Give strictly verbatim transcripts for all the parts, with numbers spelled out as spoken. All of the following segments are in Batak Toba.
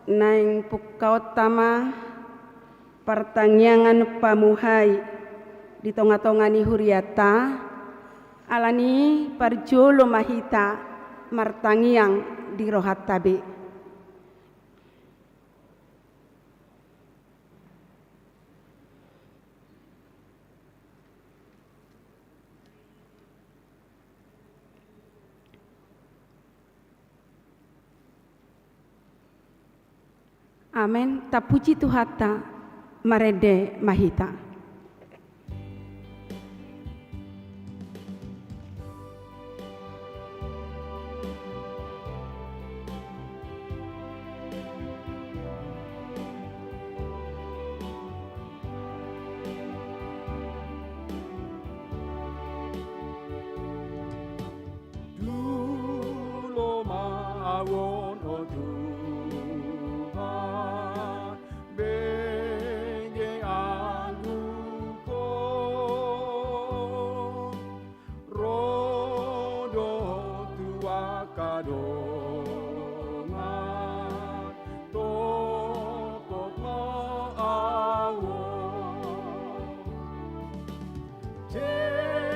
Naeng pungkaonta ma partangiangan pamuhai di tonga-tonga ni huriata, alani parjolo ma hita martangiang di rohanta be. Amen. Tapuji Tuhanta, marende ma hita. Dulu ma au on, o Tuhan, bege angguko, ro do tu angka dongan, topot ma au on. Jesus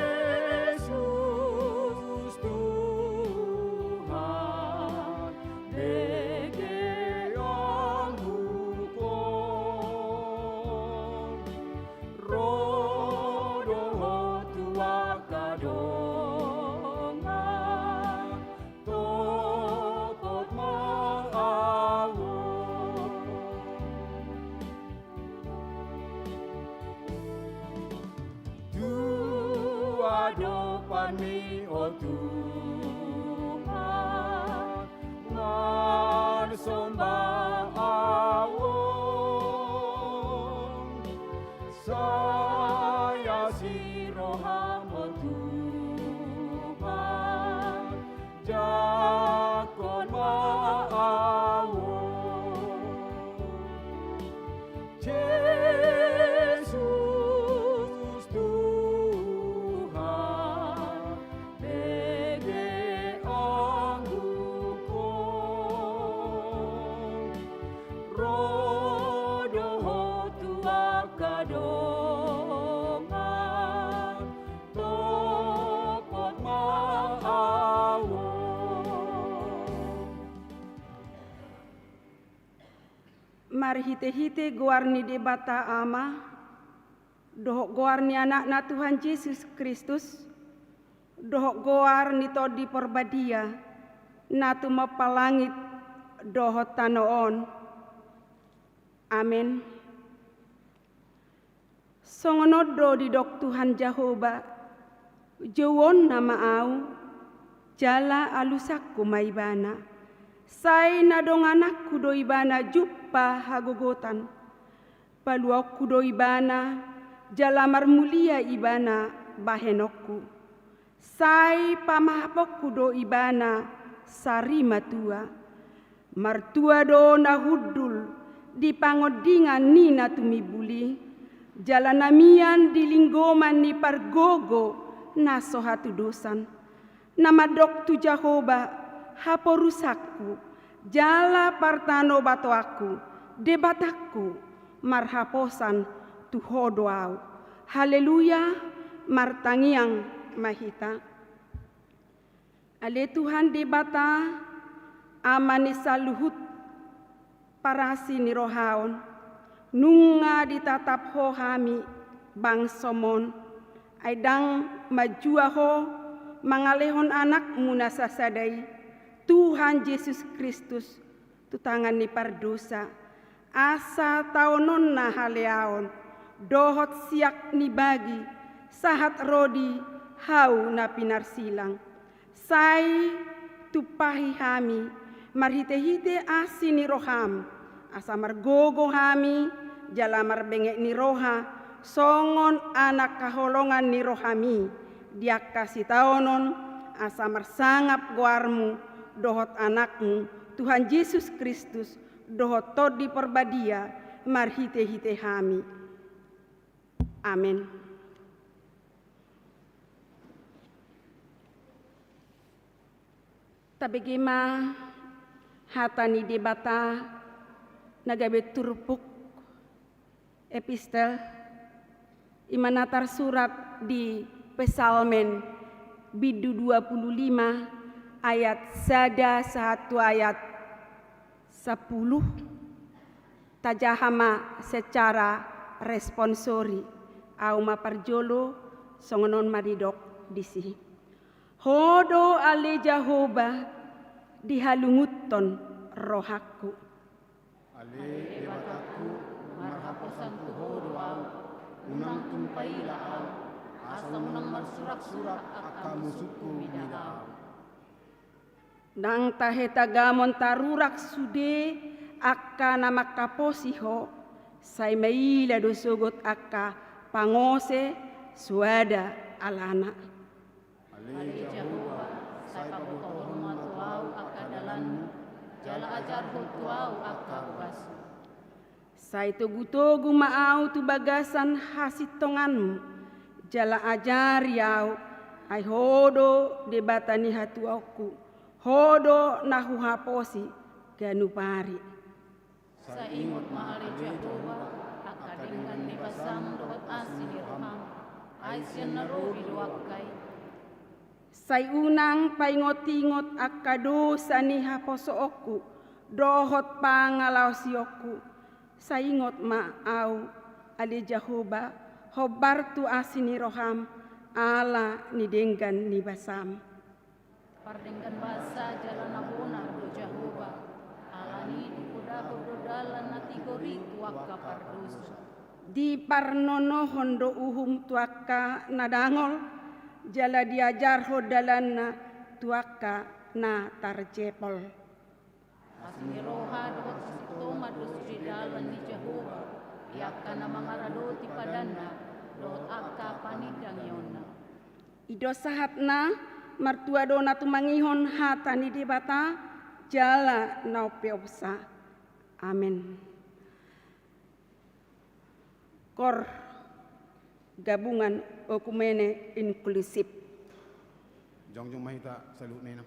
Tuhan, bege angguko, ro do Ho tu angka dongan, topot ma au on. Tu adopanMi, o Tuhan, marsombah au on. Sai asi rohaM, o Tuhan, jangkon ma au on. Jesus Tuhan, bege angguko, ro do Ho tu angka dongan, topot ma au on. Marhite-hite goar ni Debata Ama, dohot goar ni AnakNa Tuhan Jesus Kristus, dohot goar ni Tondi Porbadia, na tumompa langit dohot tano on. Amen. Songon on do didok Tuhan Jahowa: Jouonna ma Ahu, jala alusanku ma ibana. Sai na dongananku do ibana jumpa hagogotan. Paluaonku do ibana, jala marmulia ibana bahenonku. Sai pamahaponku do ibana sari matua. Martua do na hundul di pangondingan ni na tumimbul i, jala na mian di linggoman ni pargogo na so hatudosan. Na mandok tu Jahowa: Haporusanku, jala partanobatoanku, Debatangku, marhaposan tu Ho do ahu. Haleluya. Martangiang ma hita. Ale Tuhan Debata, Ama ni saluhut parasi ni roha on, nunga ditatap Ho hami bangsoM on, ai ndang manjua Ho mangalehon AnakMu na sasada i, Tuhan Jesus Kristus, tu tangan ni pardosa, asa taononna haleaon dohot siak ni bagi sahat ro di hau na pinarsilang. Sai tumpahi hami marhite-hite asi ni rohaM, asa margogo hami jala marbenget ni roha songon anak haholongan ni rohaMi di angka sitaonon, asa marsangap goarMu dohot AnakMu, Tuhan Jesus Kristus, dohot Tondi Porbadia marhite-hite hami. Amen. Tabege ma hata ni Debata Na gabe turpuk epistel, i ma na tarsurat di Psalmen bindu dua puluh lima ayat sada sahat tu ayat sampulu. Tajaha ma secara responsori, ahu ma parjolo, songon on ma didok disi. Ho do ale Jahowa dihalungunhon rohangku. Ale Debatangku, marhaposan tu Ho do ahu, unang tung paila ahu, asa unang marsuraksurak angka musungku mida ahu. Ndang tahe tagamon tarurak sude angka na manghaposi Ho, sai maila do sogot angka pangose soada alana. Ale Jahowa, sai pabotohon ma tu ahu angka dalanmu, jala ajarhon tu ahu angka ruasmu. Sai togutogu ma ahu tu bagasan hasintonganmu, jala ajari ahu, ai Ho do Debata ni hatuaonku, Ho do na huhaposi ganup ari. Sai ingot ma ale Jahowa, angka denggan ni basam dohot asi ni roham, ai sian na robi do angka i. Sai unang paingotingot angka dosa ni haposoonku, dohot pangalaosionku. Sai ingot ma ahu, ale Jahowa, hombar tu asi ni roham, ala ni denggan ni basam. Pardenggan basa jala na bonar do Jahowa, alani i dipodahon do dalan na tigor i tu angka pardosa. Diparnonohon do uhum tu angka na dangol, jala diajarhon dalanna tu angka na tarjepol. Asi ni roha dohot hasintongan do sude dalan ni Jahowa, di angka na mangaradoti padanna, dohot angka panindangionna. I do sahatna, martua do na tumangihon hata ni Debata, jala na umpeopsa. Amen. Kor gabungan okumene inklusif. Jongjong ma hita saluhutna.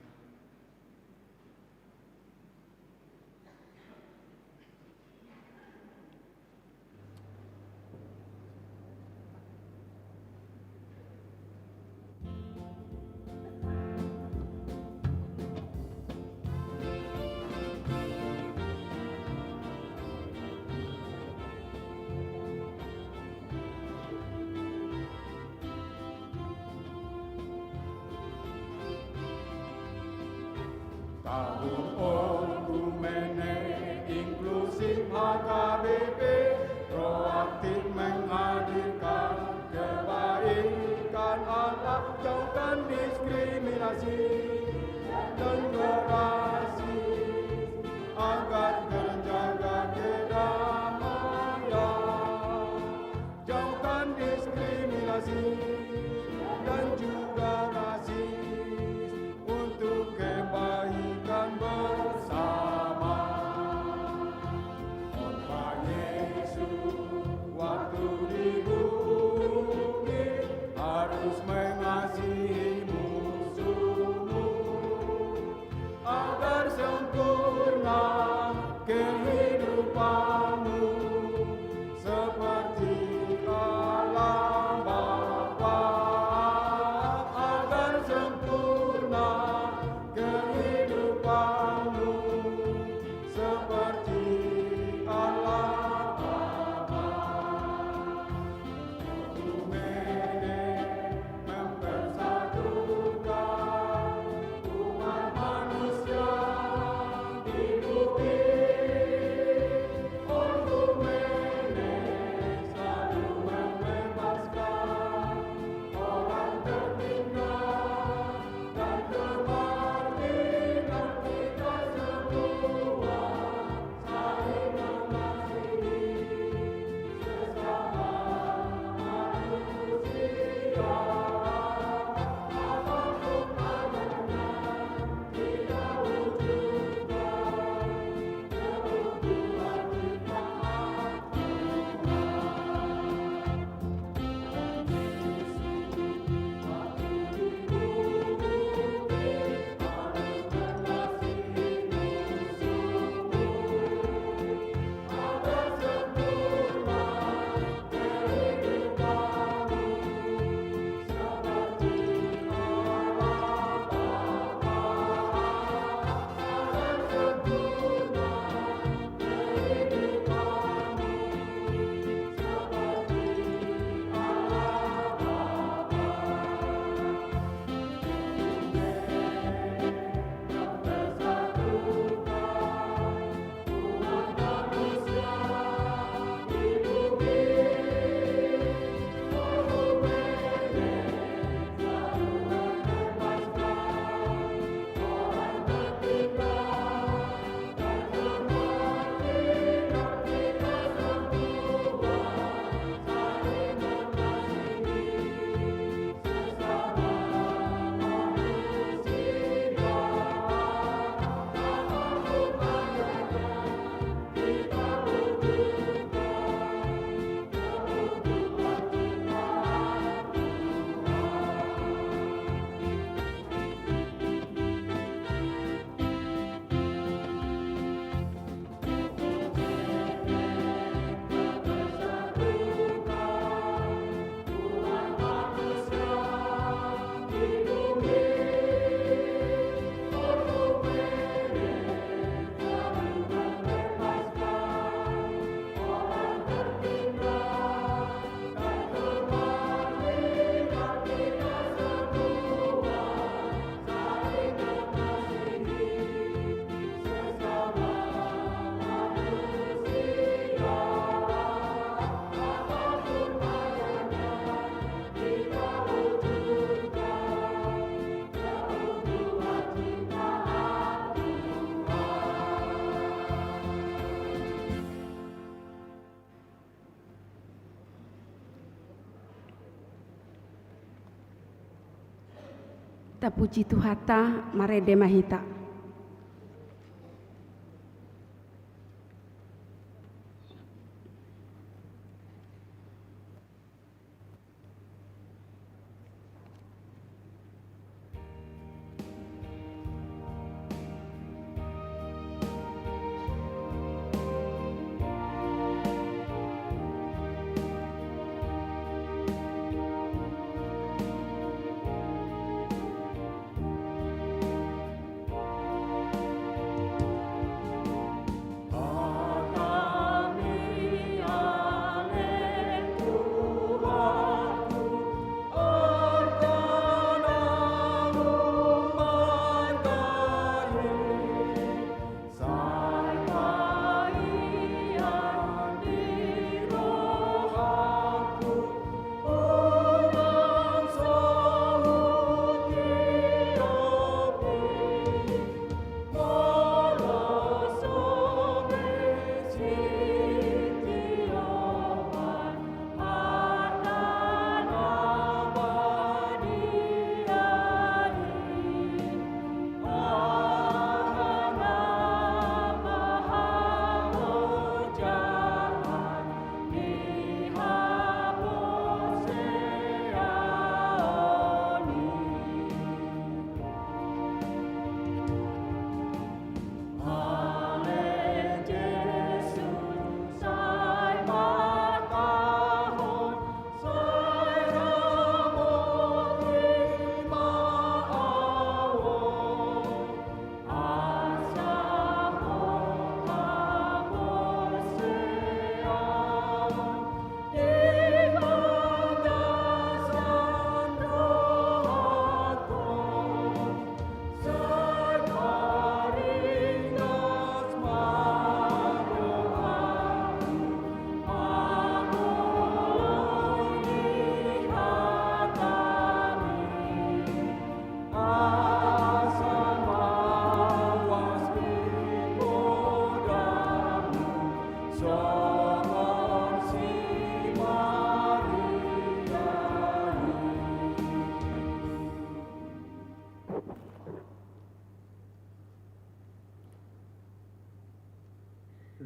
Tahun okumene inklusif H K B P, proaktif menghadirkan kebaikan Allah, jauhkan diskriminasi dan juga rasis, agar terjaga kedamaian. Jauhkan diskriminasi dan juga rasis untuk kebaikan bersama. Khotbah Yesus waktu di bukit, harus mengasihi musuhmu. Tapuji Tuhanta, marende ma hita.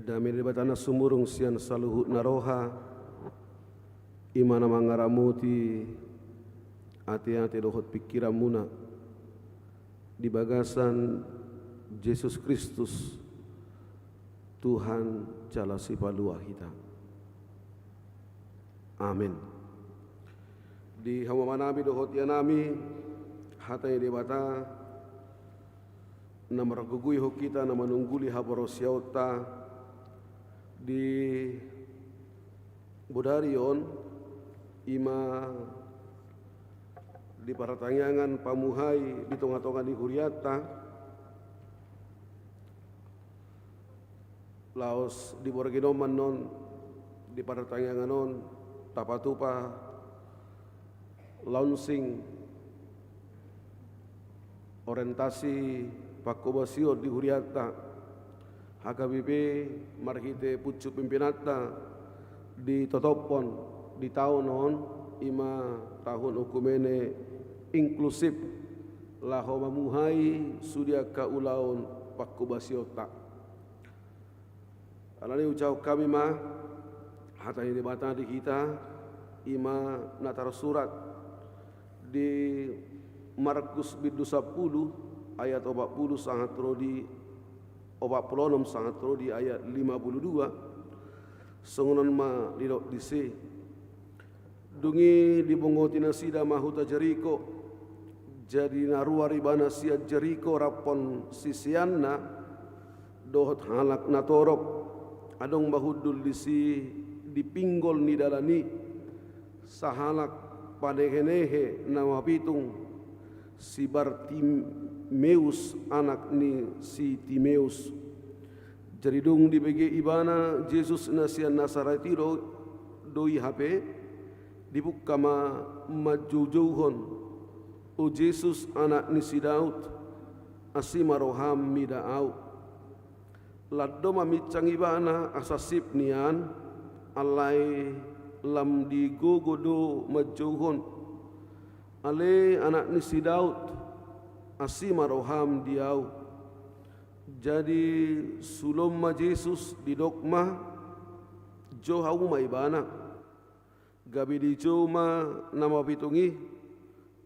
Dame ni Debata na sumurung sian saluhut na roha, i ma na mangaramoti ateate dohot pingkiranmuna di bagasan Jesus Kristus, Tuhan jala Sipalua hita. Amen. Di hamu amanami dohot inanami, hata ni Debata na margogoihon hita, na manungguli haporseaonta di bodari on, i ma di partangiangan pamuhai di tongatonga ni hurianta, laos di borngin on ma annon di partangiangan on tapatupa launching orientasi pangkobasion di hurianta, H K B P marhite pucuk pimpinanta ditotophon di taon on, i ma taon oikumene inklusif, laho mamuhai sude angka ulaon pangkobasionta. Alani i ujahon hami ma hata ni Debata di hita, i ma na tarsurat di Markus bindu sampulu ayat opat pulu sahat ro di opat pulu onom sahat ro di ayat lima pulu dua. Songon on ma didok disi: Dung i dibongoti nasida ma huta Jeriko. Jadi na ruar ibana sian Jeriko rap siseanna dohot halak na torop. Adong ma hundul disi di pinggol ni dalan i sahalak panehenehe na mapitung, si Bartimeus anak ni si Timeus. Jadi dung dibege ibana Jesus na sian Nasaret i do, do i hape, dibungka ma manjoujouhon: O Jesus, Anak ni si Daud, asi ma roham mida ahu. Lam do mamincang ibana asa sip nian, alai lam digogo do manjouhon: Ale, Anak ni si Daud, Asi ma roham di ahu. Jadi, sulon ma Jesus, didok ma, jo hamu ma ibana. Gabe dijou ma na mapitung i,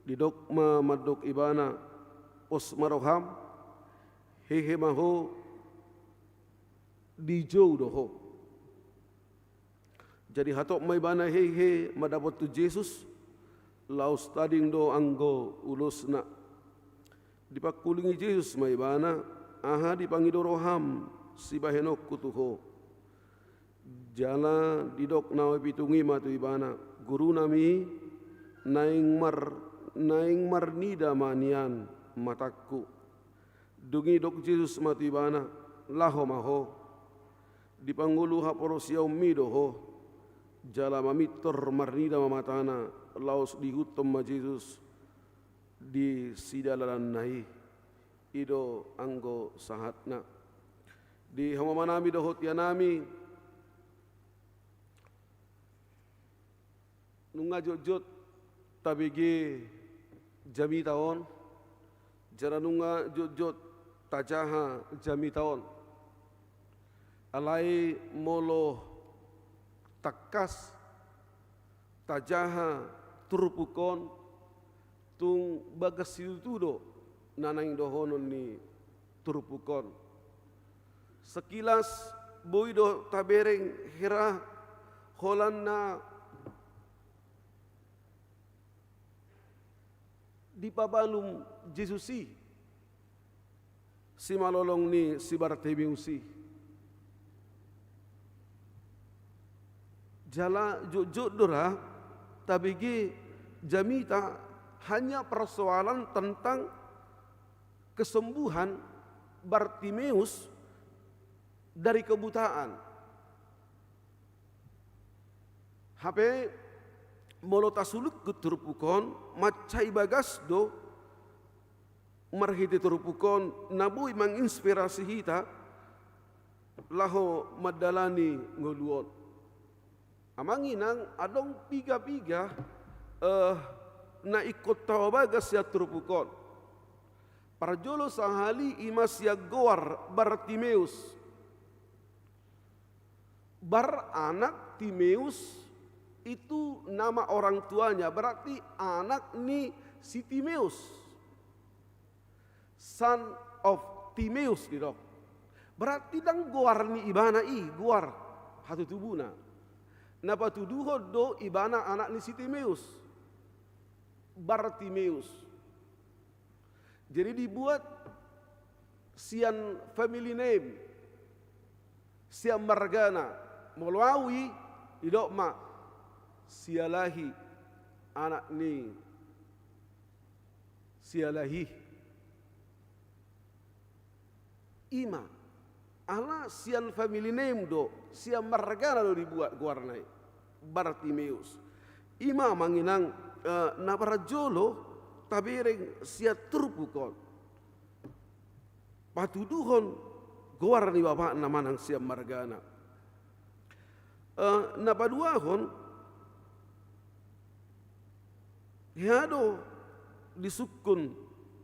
didok ma mandok ibana, pos ma roham, hehe ma ho, dijou do ho. Jadi hatop ma ibana hehe mandapothon Jesus, laos tading do anggo ulosna. Dipangkulingi Jesus ma ibana, aha dipangido roham sibahenonku tu ho. Jala didok na mapitung i ma tu ibana, gurunami, naeng mar, naeng marnida ma nian matangku. Dung i didok Jesus ma tu ibana, laho ma ho. Dipangolu haporseaonmi do ho. Jala mamintor marnida ma matana, laos diihuthon ma Jesus di sidalananna i. I do anggo sahatna. Di hamu amanami dohot inanami, nunga jotjot tabege jamita on, jala nunga jotjot tajaha jamita on. Alai molo tangkas tajaha turpuk on, tung bagas situtu do na naeng dohonon ni turpuk on. Sekilas boi do tabereng hira holan na dipamalum Jesus i simalolong ni si Bartimeus i. Jala jotjot do ra tabege jamita hanya persoalan tentang kesembuhan Bartimeus dari kebutaan. Hape molo tasuluk tu turpuk on, mansai bagas do marhite turpuk on na boi manginspirasi hita laho mandalani ngolu on. Amang inang, adong piga-piga, eh, na ingkon tabagas sian turpuk on. Parjolo sahali i ma sian goar Bartimeus. Bar anak Timeus itu nama orang tuanya, berarti anak ni si Timeus. Son of Timeus didok. Berarti ndang goar ni ibana i, goar hatutubuna. Na patuduhon do ibana anak ni si Timeus. Bartimeus. Jadi dibuat sian family name, sian margana. Molo ahu i, didok ma, Sialahi, anak ni Sialahi. I ma, ala sian family name do, sian margana do dibuat goarna i, Bartimeus. I ma amang inang, eh, na parjolo tabereng sian turpuk on. Patuduhon goar ni bapakna manang sian margana. Eh, na paduahon, hea do disungkun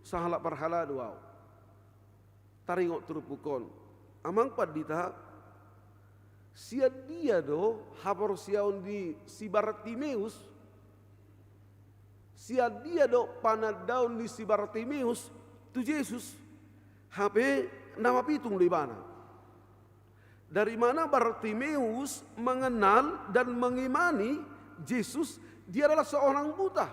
sahalak parhalado ahu. Taringot turpuk on. Amang pandita, sian dia do haporseaon ni si Bartimeus? Sian dia do panandaon ni si Bartimeus tu Jesus? Hape na mapitung do ibana. Dari mana Bartimeus mengenal dan mengimani Jesus, dia adalah seorang buta?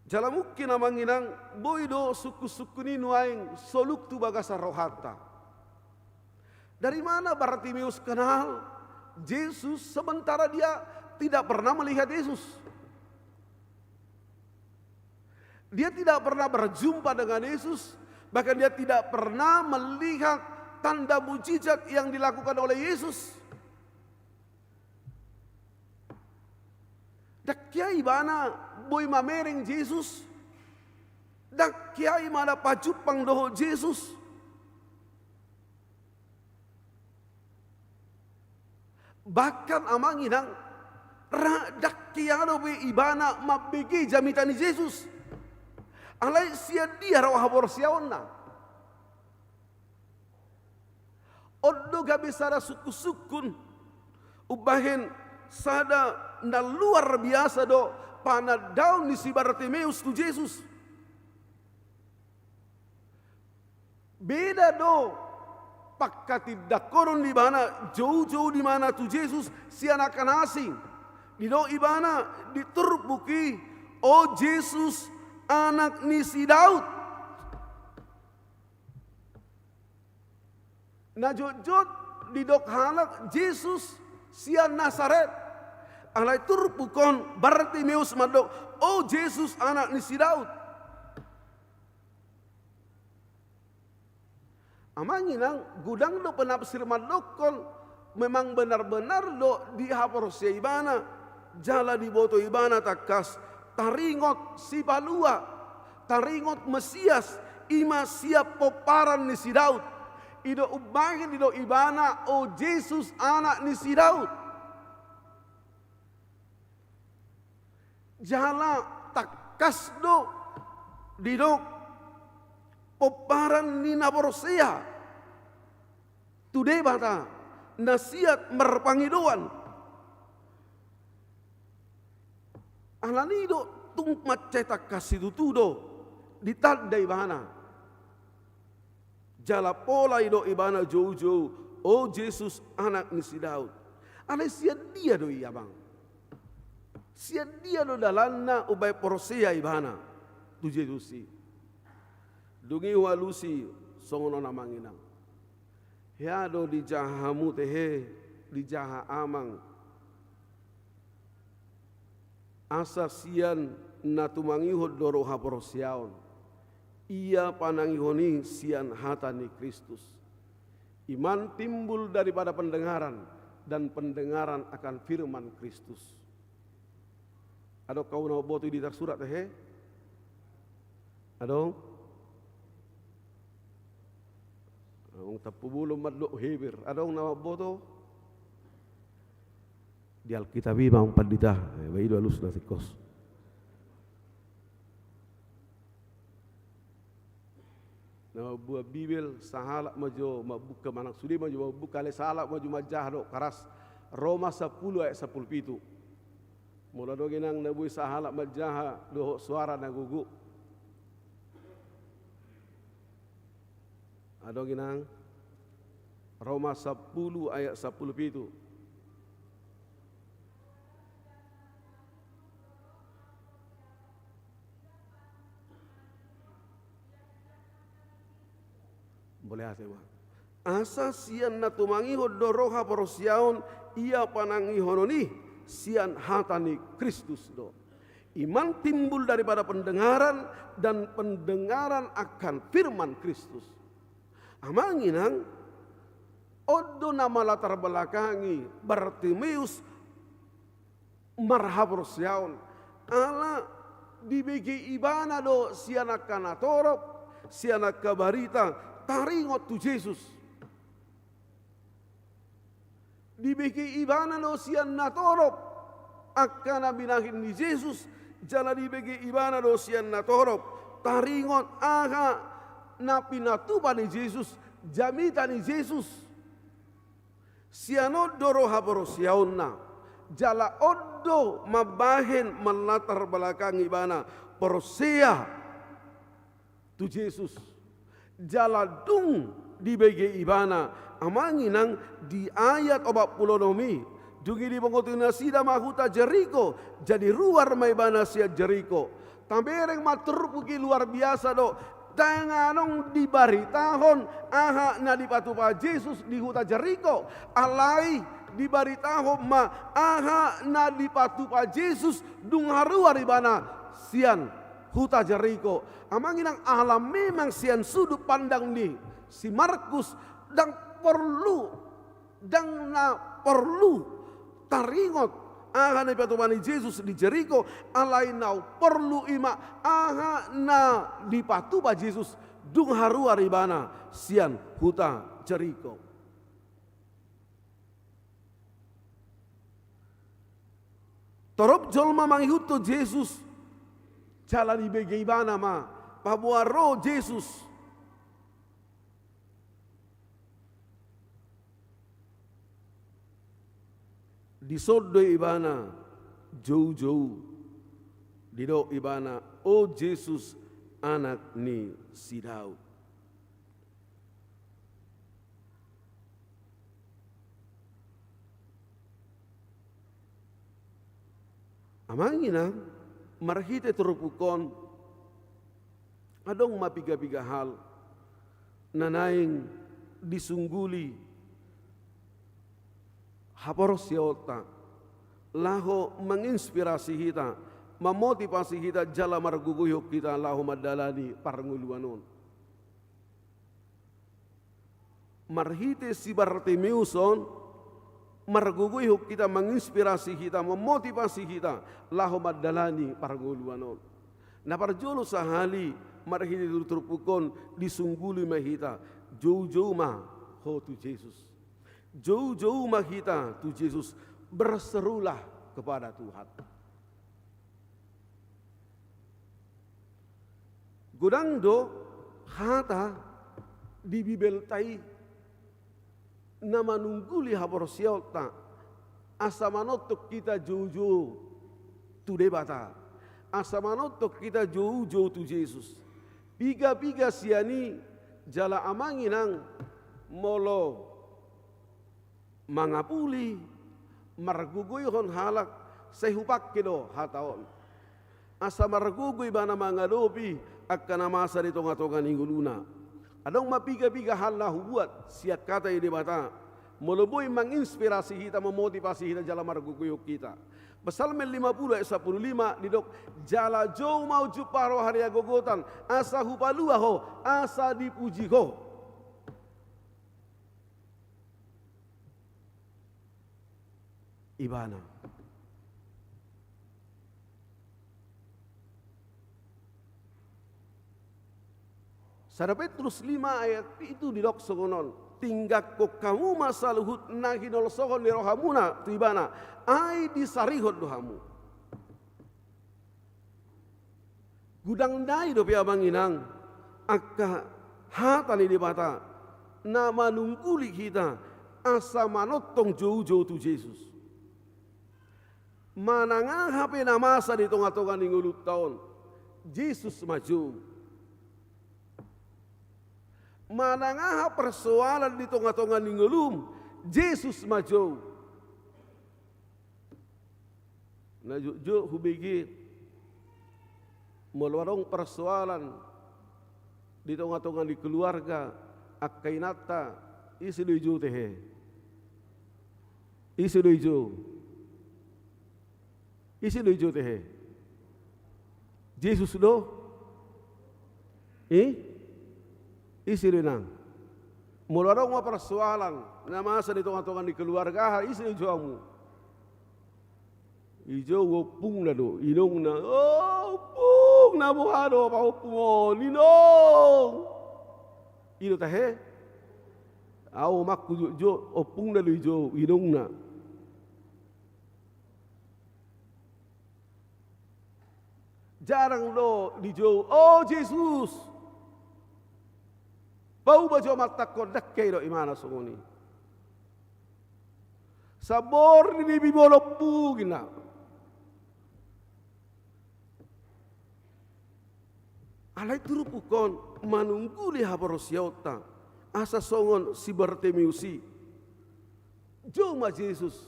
Jala mungkin amang inang, boi do sungkun-sungkun i nuaeng soluk tu bagasan rohanta. Dari mana Bartimeus kenal Jesus sementara dia tidak pernah melihat Yesus? Dia tidak pernah berjumpa dengan Yesus, bahkan dia tidak pernah melihat tanda mujizat yang dilakukan oleh Yesus. Ndang hea ibana boi mamereng Jesus. Ndang hea ibana pajumpang dohot Jesus. Bahkan amang inang, Ra dang hea dope ibana mambege jamita ni Jesus. Alai sian dia ro haporseaonna? On do gabe sada sungkun-sungkun, umbahen sada na luar biasa do panandaon ni si Bartimeus tu Jesus. Beda do pangkatindanghonon ni ibana, jou-jou ni ibana tu Jesus sian angka na asing. Didok ibana di turpuk i, "O Jesus, anak ni si Daud." Na jotjot didok halak Jesus sian Nasaret. Alai turpuk on Bartimeus mandok, "O Jesus, anak ni si Daud." Amang inang, godang do penafsir mandokkon, memang benar-benar do dihaporseai ibana, jala diboto ibana tangkas taringot Sipalua, taringot Mesias, i ma sian pomparan ni si Daud. I do umbahen didok ibana, "O Jesus, anak ni si Daud." Jala tangkas do didok pomparan ni na porsea tu Debata na siat marpangidoan. Alani i do tung mansai tangkas situtu do ditanda ibana. Jala pola didok ibana jou-jou, "O Jesus, anak ni si Daud." Alai sian dia do i, amang? Sian dia do dalanna umbahen porsea ibana tu Jesus i? Dung i hualusi songon on, amang inang. Hea do dijaha hamu tehe, dijaha amang, asa sian na tumangihon do ro haporseaon. Ia panangihon i sian hata ni Kristus. Iman timbul daripada pendengaran, dan pendengaran akan firman Kristus. Adong hau na mamboto i di tarsurat, he? Adong? Adong tampu bulung mandok heber. Adong na mamboto? Di Alkitab i ma, amang pandita. Eh, ba i do alusna, tingkos. Na mambuat Bibel, sahalak ma jo mambuka, manang sude ma jo mambuka, alai sahalak ma jo manjaha dohot karas. Roma sampulu ayat sampulu pitu. Molo adong inang na boi sahalak manjaha dohot suara na gogo. Adong inang? Roma sampulu ayat sampulu pitu. Boleh asa, Bang. Asa sian na tumangihon do ro haporseaon, ia panangihonon i sian hata ni Kristus do. Iman timbul daripada pendengaran, dan pendengaran akan firman Kristus. Amang inang, on do na malatarbelakangi Bartimeus marhaporseaon, ala dibege ibana do sian angka natorop, sian angka barita, taringot tu Jesus. Dibege ibana do sian natorop angka na binahen ni Jesus, jala dibege ibana do sian natorop taringot aha na pinatupa ni Jesus, jamita ni Jesus. Sian on do ro haporseaonna, jala on do mambahen malatarbelakangi ibana porsea tu Jesus. Jala dung dibege ibana, amang inang, di ayat opat pulu onom i, dung i dibongoti nasida ma huta Jeriko, jadi ruar ma ibana sian Jeriko. Tabereng ma turpuk i, luar biasa do. Dang adong dibaritahon aha na dipatupa Jesus di huta Jeriko, alai dibaritahon ma aha na dipatupa Jesus dung haruar ibana sian huta Jeriko. Amang inang, ala memang sian sudut pandang ni si Markus, dang porlu, dang na porlu taringot aha na dipatupa ni Jesus di Jeriko, alai na porlu i ma aha na dipatupa Jesus dung haruar ibana sian huta Jeriko. Torop jolma mangihuthon Jesus, jala dibege ibana ma paboa ro Jesus. Dison do ibana joujou, didok ibana, "O Jesus, anak ni si Daud." Amang inang, marhite turpuk on, adong ma piga-piga hal na naeng disungguli haporseaonta, laho manginspirasi hita, mamotivasi hita, jala margogoihon hita laho mandalani parngoluan on. Marhite si Bartimeus on, margogoihon hita, manginspirasi hita, mamotivasi hita, laho mandalani parngoluan on. Na parjolo sahali, marhite turpuk on, disungguli ma hita, joujou ma ho tu Jesus. Joujou ma hita tu Jesus, berserulah kepada Tuhan. Godang do hata di Bibelta i na manungguli haporseaonta, asa manongtong hita joujou tu Debata, asa manongtong hita joujou tu Jesus. Piga-piga sian i, jala amang inang, molo mangapuli, margogoihon halak, sai hupangke do hata on. Asa margogo ibana mangadopi angka na masa di tonga-tonga ni ngoluna. Adong ma piga-piga hal na hubuat sian hata ni Debata, molo boi manginspirasi hita, mamotivasi hita, jala margogoihon hita. Psalmen lima pulu ayat sampulu lima didok, "Jala jou ma jumpa roha ni hagogotan, asa hupalua ho, asa dipuji ho." Ibana. Sada Petrus lima ayat pitu didok songon on, "Tinggangkon hamu ma saluhut na hinolsohon ni rohamuna tu Ibana, ai disarihon do hamu." Godang nai dope amang inang, angka hata ni Debata na manungguli hita asa manongtong joujou tu Jesus. Manang aha pe na masa di tonga-tonga ni ngolunta on, Jesus ma jou. Manang aha persoalan di tonga-tonga ni ngolum, Jesus ma jou. Na jotjot hubege, molo adong persoalan di tonga-tonga ni keluarga, angka inanta, ise do i jou tehe? Ise do i jou? Ise do i jou tehe? Jesus do? I? Ise do inang? Molo adong ma persoalan na masa di tonga-tonga ni keluarga, aha, ise do i jou hamu? I jou ompungna do, inongna. O, ompung, na boha do pahompung on, inong. I do tahe? Au omakku jotjot, ompungna do i jou, inongna. Jarang do dijou, "O Jesus, pauba jo amantangkon," ndang hea do ibana songon i. Saborngin i, "Bibol ompung," ninna. Alai turpuk on manungguli haporseaonta, asa songon si Bartimeus i. Jou ma Jesus.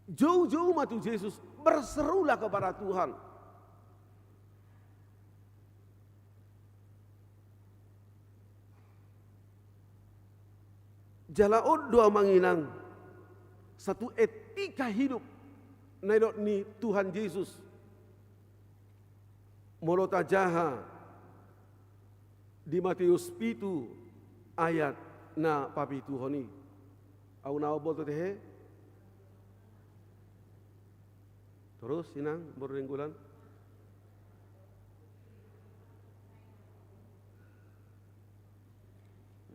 Jou, jou ma tu Jesus, berserulah kepada Tuhan. Jala on do amang inang, satu etika hidup na nidok ni Tuhan Jesus. Molo tajaha di Mateus pitu ayat na papituhon i. Ahu na mamboto tehe. Torus, inang boru Nainggolan.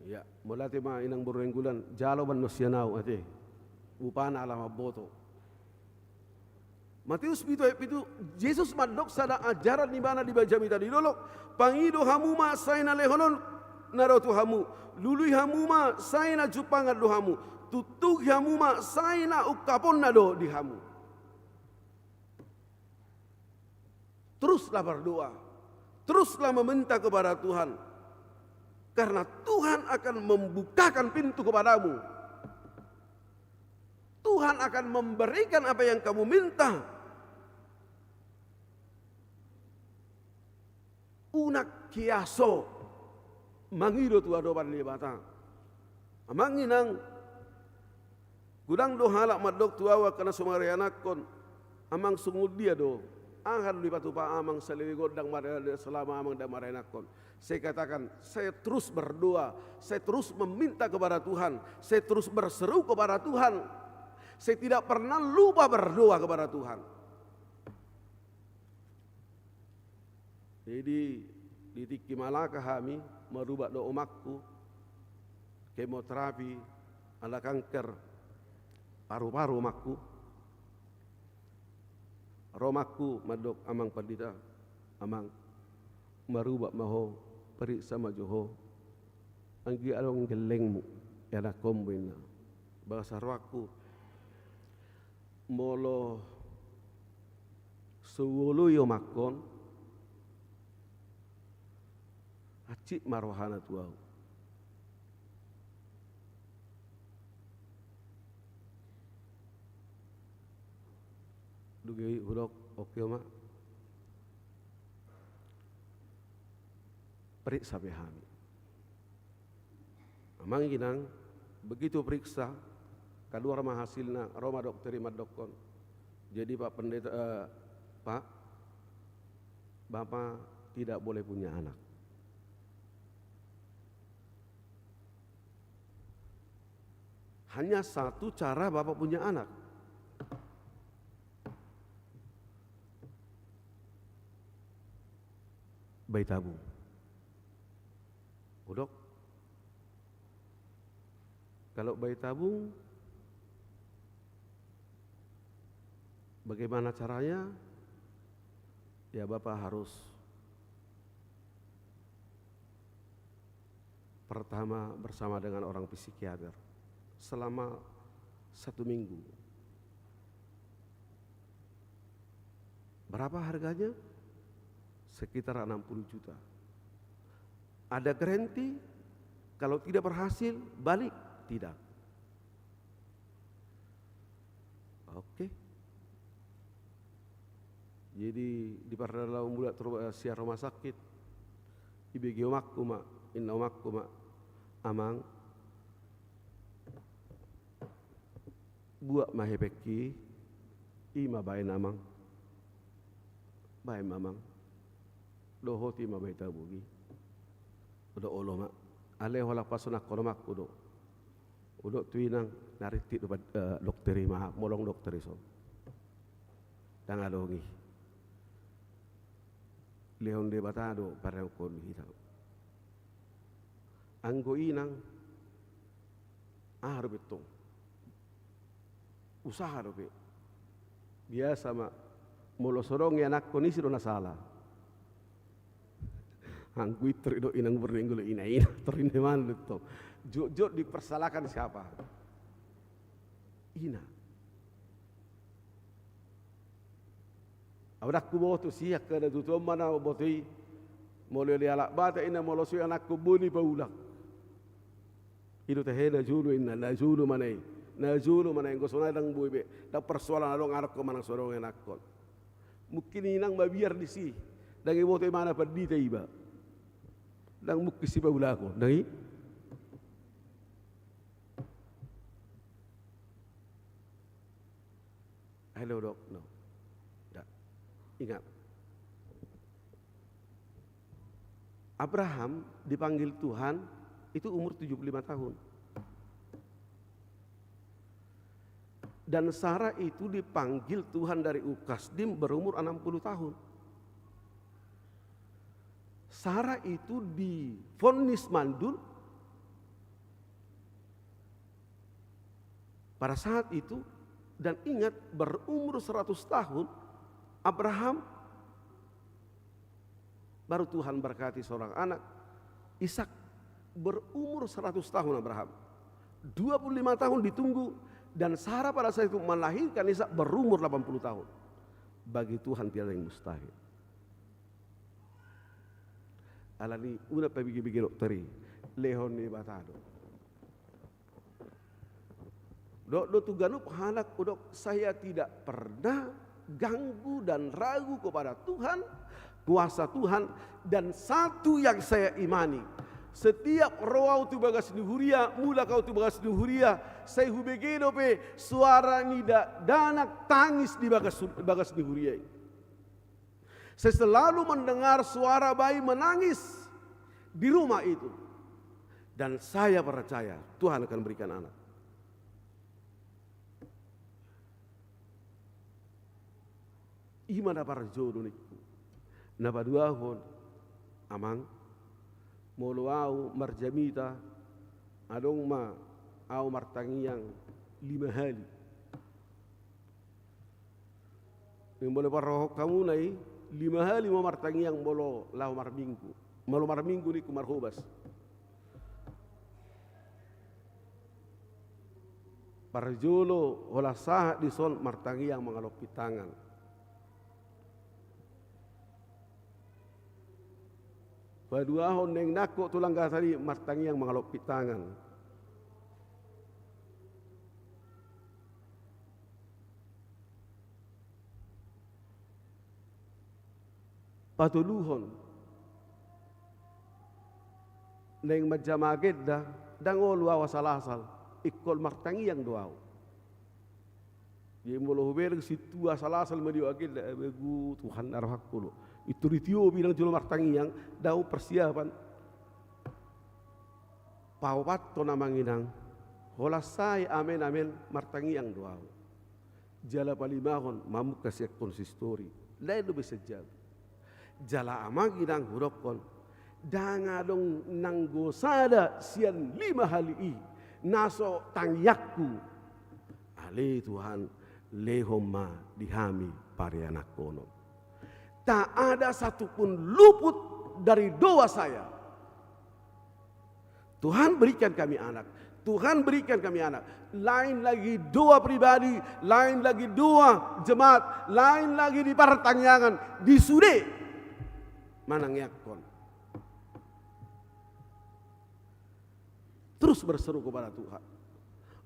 Ia, mauliate ma inang boru Nainggolan, jalo bahen sian ahu ate. Rupana ala mamboto. Matius pitu ayat pitu, Jesus mandok sada ajaran di mana di jamita di dolok, pangido hamu ma sai na lehononna do tu hamu, lului hamu ma sai na jumpangan do hamu, tuntugi hamu ma sai na ungkaponna do di hamu. Teruslah berdoa, teruslah meminta kepada Tuhan, karena Tuhan akan membukakan pintu kepadamu. Tuhan akan memberikan apa yang kamu minta. Unang hiaso mangido tu adopan ni Debata. Amang inang, godang do halak mandok tu ahu angka na so marayanahon, amang songon dia do? Aha do dipatupa amang saleleng on ndang mara-, selama amang ndang marayanahon? Saya katakan, saya terus berdoa, saya terus meminta kepada Tuhan, saya terus berseru kepada Tuhan. Saya tidak pernah lupa berdoa kepada Tuhan. Jadi, di tingki Malaka hami, marubat do omakku, kemoterapi, ala kanker paru-paru omakku. Ro omakku mandok, "Amang Pandita, amang, marubat ma ho, periksa ma jo ho. Anggiat adong gellengmu, ianakhonmu," ninna. Bagas rohangku, molo so huoloi omakhon, hansit ma rohana tu ahu. Dung i hudok, "Oke, Oma. Periksa be hami." Amang inang, begitu periksa, kaluar ma hasilna, ro ma dokter i mandokkon, "Jadi, Pak Pendeta, eh, Pak, Bapak tidak boleh punya anak." Hanya satu cara Bapak punya anak. Bayi tabung. Hudok, "Kalau bayi tabung, bagaimana caranya?" "Ya, Bapak harus pertama bersama dengan orang psikiater selama satu minggu." "Berapa harganya?" "Sekitar enam puluh juta." "Ada garansi kalau tidak berhasil balik?" "Tidak." Oke. Jadi, di pardalanan mulak tu ru-, eh, sian rumah sakit, ibege omakku ma, ninna omakku ma, "Amang, buat ma hepengki, i ma baen, Amang. Baen ma, Amang. Dohot i ma bayi tabung i." Hudok, "Olo ma. Alai holan pasonanghon omakku do." Hudok tu inang, "Na rintik do, eh, dokter i ma, molo adong dokter i son. Ndang adong i. Lehon Debata do pareonhon di hita." Anggo inang, aha dope tong? Usaha dope. Biasa ma, molo so adong ianakhon, ise do na sala? Anggo i tor didok inang bernenggo, ina-ina, tor inna i ma tong. Jotjot dipersalahkan siapa? Ina. Ahu ndang huboto, sian angka na tuatua ma na boto i. Molo dialap Batak, ina, molo so ianakhon boi do paulak. I do tahe na jolo, inna, na jolo ma na i. Na jolo ma na i, anggo songon i ndang boi be. Ndang persoalan adong anakhon manang so adong ianakhon. Mungkin inang mabiar disi. Ndang iboto ibana pandita iba. Ndang mungkin sipaulakon, ndang i? Halo, dok, no. Ya. Ingat. Abraham dipanggil Tuhan itu umur tujuh puluh lima tahun. Dan Sarah itu dipanggil Tuhan dari Ur Kasdim berumur enam puluh tahun. Sarah itu divonis mandul pada saat itu Dan ingat, berumur seratus tahun Abraham, baru Tuhan berkati seorang anak, Ishak. Berumur seratus tahun Abraham. Dua puluh lima tahun ditunggu, dan Sarah pada saat itu melahirkan Ishak berumur delapan puluh tahun. Bagi Tuhan tiada yang mustahil. Alani i unang pabege-bege dokter i, lehon ni Debata do. Dok do tu ganup halak, dok, saya tidak pernah ganggu dan ragu kepada Tuhan, kuasa Tuhan, dan satu yang saya imani, setiap ro au tu bagas ni huria, mulak au tu bagas ni huria, sai hubege dope suara ni dakdanak tangis di bagas, bagas ni huria i. Saya selalu mendengar suara bayi menangis di rumah itu. Dan saya percaya Tuhan akan berikan anak. I ma na parjolo ningku. Na paduahon, Amang, molo au marjamita, adong ma au martangiang lima hali. Naeng molo parrohahon hamuna i, lima hali ma martangiang molo laho marminggu. Molo marminggu ningku marhobas. Parjolo holan sahat dison martangiang mangalompit tangan. Paduahon naeng nangkok tu langgasari martangiang mangalompit tangan. Patoluhon, naeng manjama agenda, ndang olo au asal-asal, ingkon martangiang do au. Jadi molo hubereng sintua asal-asal ma didok agenda, eh, begu Tuhan na rohangku do. Itu ditio bilang jolo martangiang, dao persiapan. Paopathon Amang Inang, holan sae amen amen martangiang do au. Jala palimahon mamungka sian konsistori. Lain do bisa jabu. Jala Amang Inang hudokkon, ndang adong nanggo sada sian lima hali i na so tangiangku. Ale Tuhan, lehon ma di hami parianakhonon. Tak ada satu pun luput dari doa saya. Tuhan berikan kami anak. Tuhan berikan kami anak. Lain lagi doa pribadi, lain lagi doa jemaat, lain lagi di partangiangan, di sude manangiangkon. Terus berseru kepada Tuhan.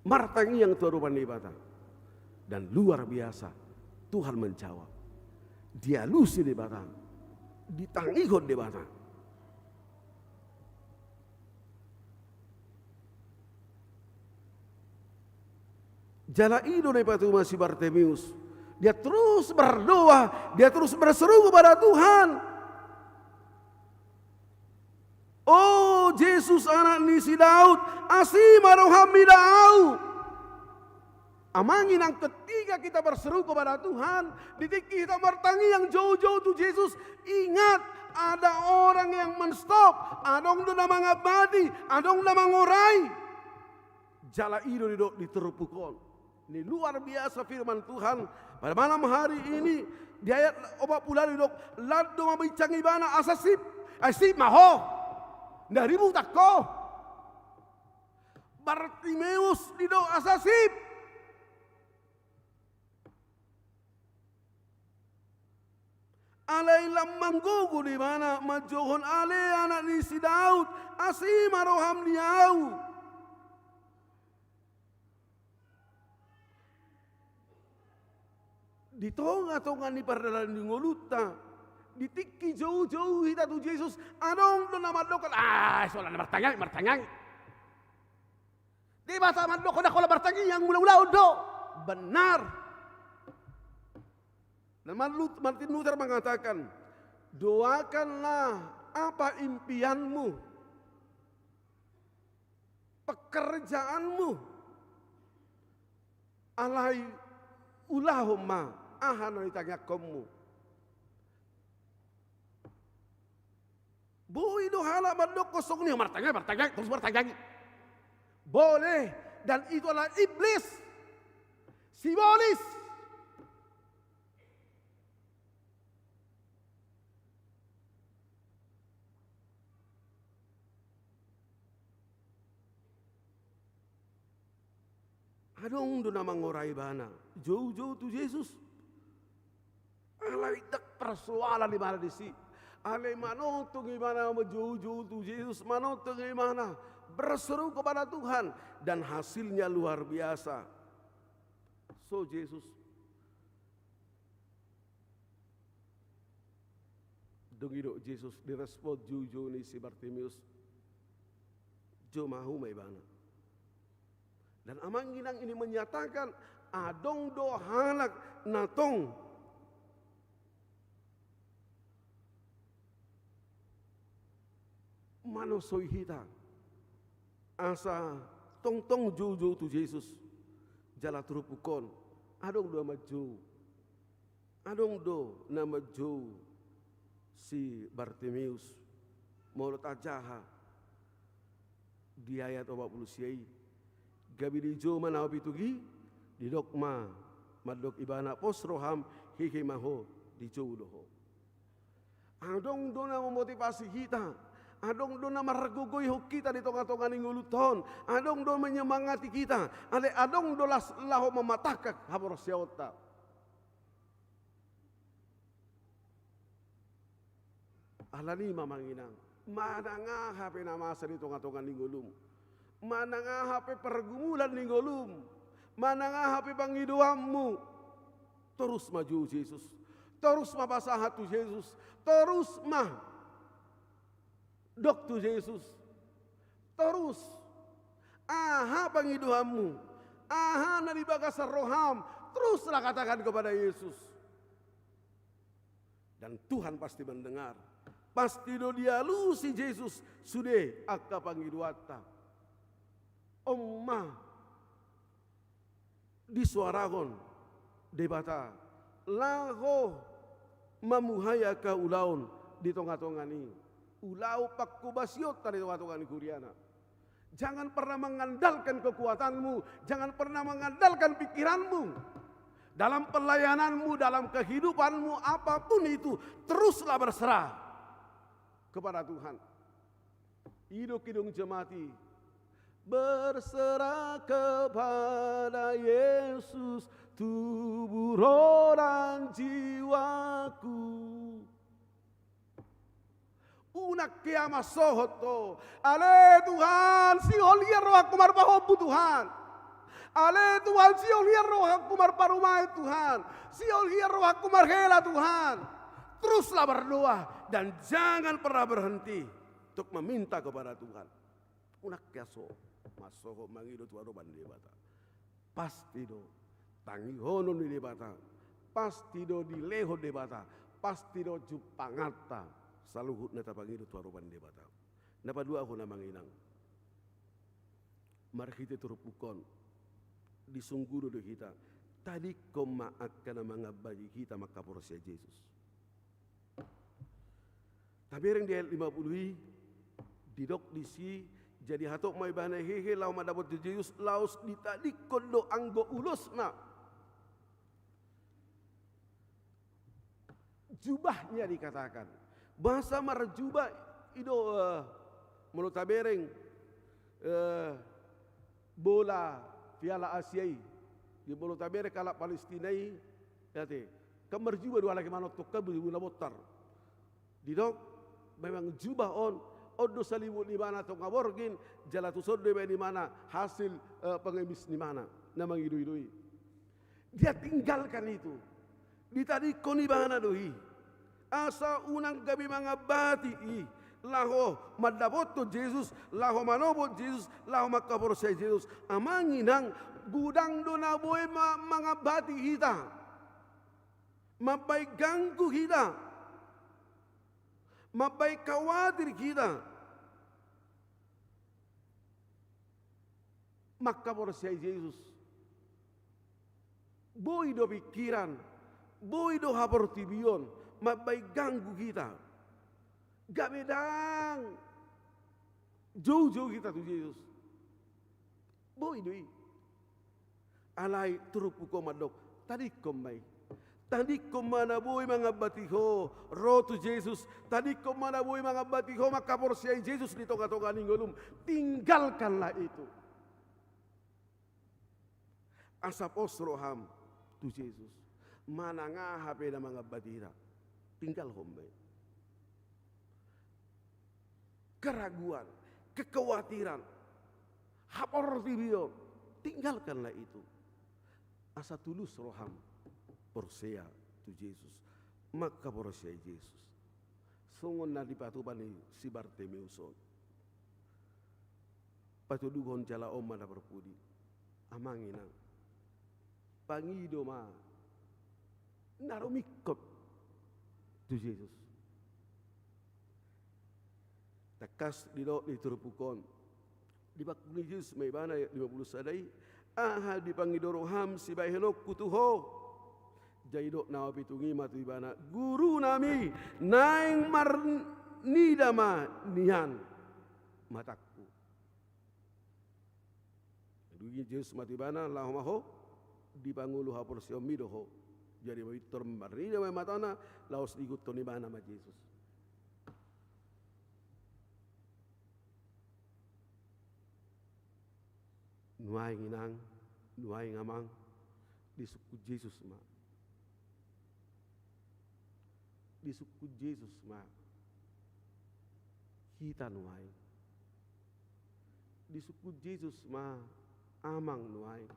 Martangiang tu adopan ni Debata. Dan luar biasa, Tuhan menjawab. Dialusi Debata. Ditangihon Debata. Jala i do na dipatumua si Bartimeus. Dia terus berdoa, dia terus berseru kepada Tuhan. O Jesus, Anak ni si Daud, asi ma roham mida au. Amang Inang, ketika kita berseru kepada Tuhan, di tingki hita martangiang jou-jou tu Jesus, ingat, ada orang yang menstop, adong do na mangambati, adong na mangorai. Jala i do didok di turpuk on. Ini luar biasa firman Tuhan pada malam hari ini. Di ayat opat puluh didok, lan do mabincang ibana, asa sip, ai sip ma ho. Nda ribut ho. Bartimeus, didok asa sip. Alai lam manggogo do ibana manjouhon, ale Anak ni si Daud, asi ma roham di au. Di tonga-tonga ni pardalanan ni ngolunta, di tingki jou-jou hita tu Jesus, adong do na mandokkon, ah, solan martangiang, martangiang. Debata mandokkon, ndang holan martangiang, mangulahon do. Benar. Dan Martin Luther mengatakan, doakanlah apa impianmu, pekerjaanmu, alai ulahon ma aha na nitangiangkonmu. Boi do halak mandokkon songon i, martangiang, martangiang, terus martangiang. Boleh, dan itu adalah iblis. Sibolis. Adong do na mangora ibana, joujou tu Jesus. Alai ndang parsoalan ibana disi. Alai manongtong ibana, joujou tu Jesus, manongtong ibana, berseru kepada Tuhan, dan hasilnya luar biasa. So Jesus. Dung i do Jesus, direspon joujou ni si Bartimeus, joma hauma ibana. Dan amang inang, ini menyatakan adong do halak na tong manosoi hita asa tongtong joujou tu Jesus. Jala turpuk on, adong do na manjou. Adong do na manjou si Bartimeus. Molo tajaha di ayat opat pulu sia i, gabe dijou ma na pitu i, didok ma mandok ibana, pos roham, hehe ma ho, dijou do ho. Adong do na memotivasi hita, adong do na margogoihon hita di tongatonga ni ngolunta on, adong do menyemangati hita, alai adong do las laho mamatangkang haporseaonta. Alani i ma amang inang, manang aha pe na masa di tongatonga ni ngolum, manang aha pe pergumulan ni ngolum, manang aha pe pangidoanmu, torus ma jou Jesus, torus ma pasahat tu Jesus, torus ma dok tu Jesus, torus. Aha pangidoanmu, aha na di bagasan roham, teruslah katakan kepada Yesus. Dan Tuhan pasti mendengar. Pasti do dialusi Jesus sude angka pangidoanta. On ma disoarahon Debata laho mamuhai angka ulaon di tongatonga ni ulaon panghobasionta di tongatonga ni huriana. Jangan pernah mengandalkan kekuatanmu, jangan pernah mengandalkan pikiranmu. Dalam pelayananmu, dalam kehidupanmu, apapun itu, teruslah berserah kepada Tuhan. I do kidung jemaat i, berserah kepada Yesus tubuh, roh, dan jiwaku. Unang hea mansohot ho. Ale Tuhan, sihol hian rohangku marpahompu Tuhan. Ale Tuhan, sihol hian rohangku marparumaen Tuhan. Sihol hian rohangku marhela Tuhan. Teruslah berdoa dan jangan pernah berhenti untuk meminta kepada Tuhan. Unang hea so mansohot mangido tu adopan ni Debata. Pasti do tangihonon ni Debata, pasti do dilehon Debata, pasti do jumpanganta saluhut na tapangido tu adopan ni Debata. Na paduahon amang inang, marhite turpuk on disunggudo do hita, tadingkon ma angka na mangambati hita mangkaporseai Jesus. Tabereng di ayat lima puluh i, didok disi, jadi hatop ma ibana hehe laho mandapothon Jesus, laos ditadingkon do anggo ulosna. Jubahnya dikatakan. Bahasa marjubah i do, eh, molo tabereng, eh, bola Piala Asia i. Di molo tabereng halak Palestina i, ate, kan marjubah do halak i manonton, kan bujur na bontar. Didok, memang jubah on, on do salimut ni ibana tonga borngin, jala tuson do dibaen ibana hasil, eh, pengemis ni ibana na mangidoido i. Dia tinggalkan itu. Ditadingkon ibana do i. Asa unang gabe mangambati i. Laho mandapothon Jesus, laho manopot Jesus, laho mangkaporseai Jesus. Amang inang, godang do na boi ma-, mangambati hita. Mambaen ganggu hita. Mambaen khawatir hita. Mangkaporseai Jesus. Boi do pikiran, boi do haportibion, mambaen ganggu hita. Gabe ndang joujou hita tu Jesus. Boi do i. Alai turpuk on mandok, tadingkon ma i. Tadingkon ma na boi mangambati ho ro tu Jesus. Tadingkon ma na boi mangambati ho manghaporseai Jesus di tongatonga ni ngolum. Tinggalkanlah itu. Asa pos roham tu Jesus. Manang aha pe na mangambati hita, tinggalhon ma i. Keraguan, kekhawatiran, haportibion, tinggalkanlah itu. Asa tulus roham porsea tu Jesus, manghaporseai Jesus. Songon na dipatupa ni si Bartimeus on. Patuduhon jala on ma na parpudi. Amang, inang, pangido ma na rumingkot tu Jesus. Tangkas didok di turpuk on, dipangolu ni Jesus ma ibana, ayat lima puluh sada i, aha dipangido roham sibahenonku tu ho? Jadi didok na pitung i ma tu ibana, Gurunami, naeng marnida ma nian matangku. Dung i Jesus ma tu ibana, laho ma ho, dipangolu haporseaonmi do ho. Jadi ma pintor marnida ma matana, laos diihuthon ibana ma Jesus. Nuaeng, inang, nuaeng, amang, disungkun Jesus ma. Disungkun Jesus ma hita nuaeng. Disungkun Jesus ma amang nuaeng.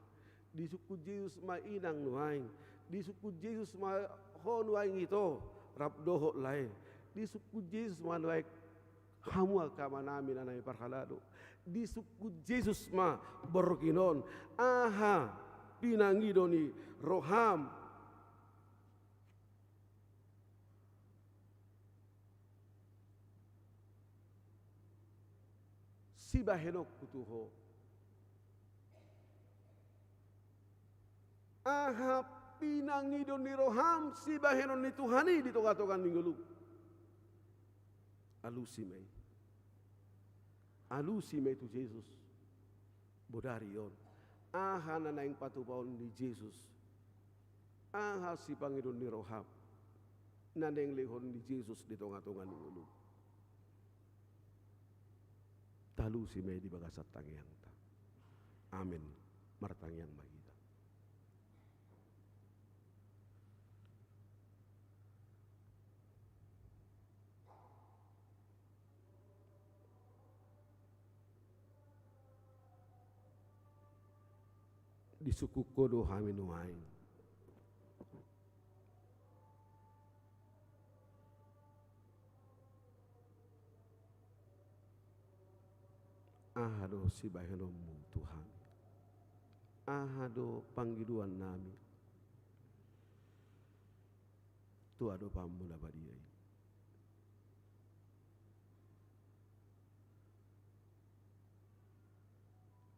Disungkun Jesus ma inang nuaeng. Disungkun Jesus ma ho nuaeng ito, rap dohot lae. Disungkun Jesus ma nuaeng hamu angka amanami, inanami parhalado. Disungkun Jesus ma borngin on, aha pinangido ni roham sibahenonku tu ho. Aha pinangido ni roham sibahenon ni Tuhan i di tongatonga ni ngolum? Alusi ma i. Alusi ma i tu Jesus. Bodari on, aha na naeng patupaon ni Jesus? Aha sipangidoon ni roham na naeng lehon ni Jesus di tongatonga ni ngolum? Talusi ma i di bagasan tangiangta. Amen. Martangiang ma hita. Disungkun Ho do hami nuaeng. Aha do sibahenonMu tu hami? Aha do pangidoannami tu adopanMu na badia i?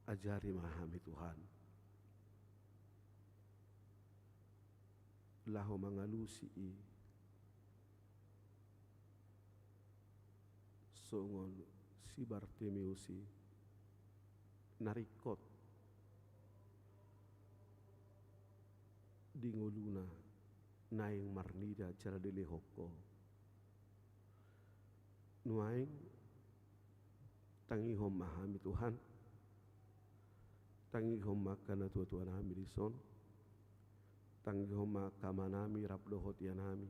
Ajari ma hami, Tuhan, laho mangalusi i songon si Bartimeus i, na ringkot di ngoluna, naeng marnida jala dilehon Ho. Nuaeng, tangihon ma hami, Tuhan. Tangihon ma angka natuatuanami dison. Tangihon ma angka amanami rap dohot ianami.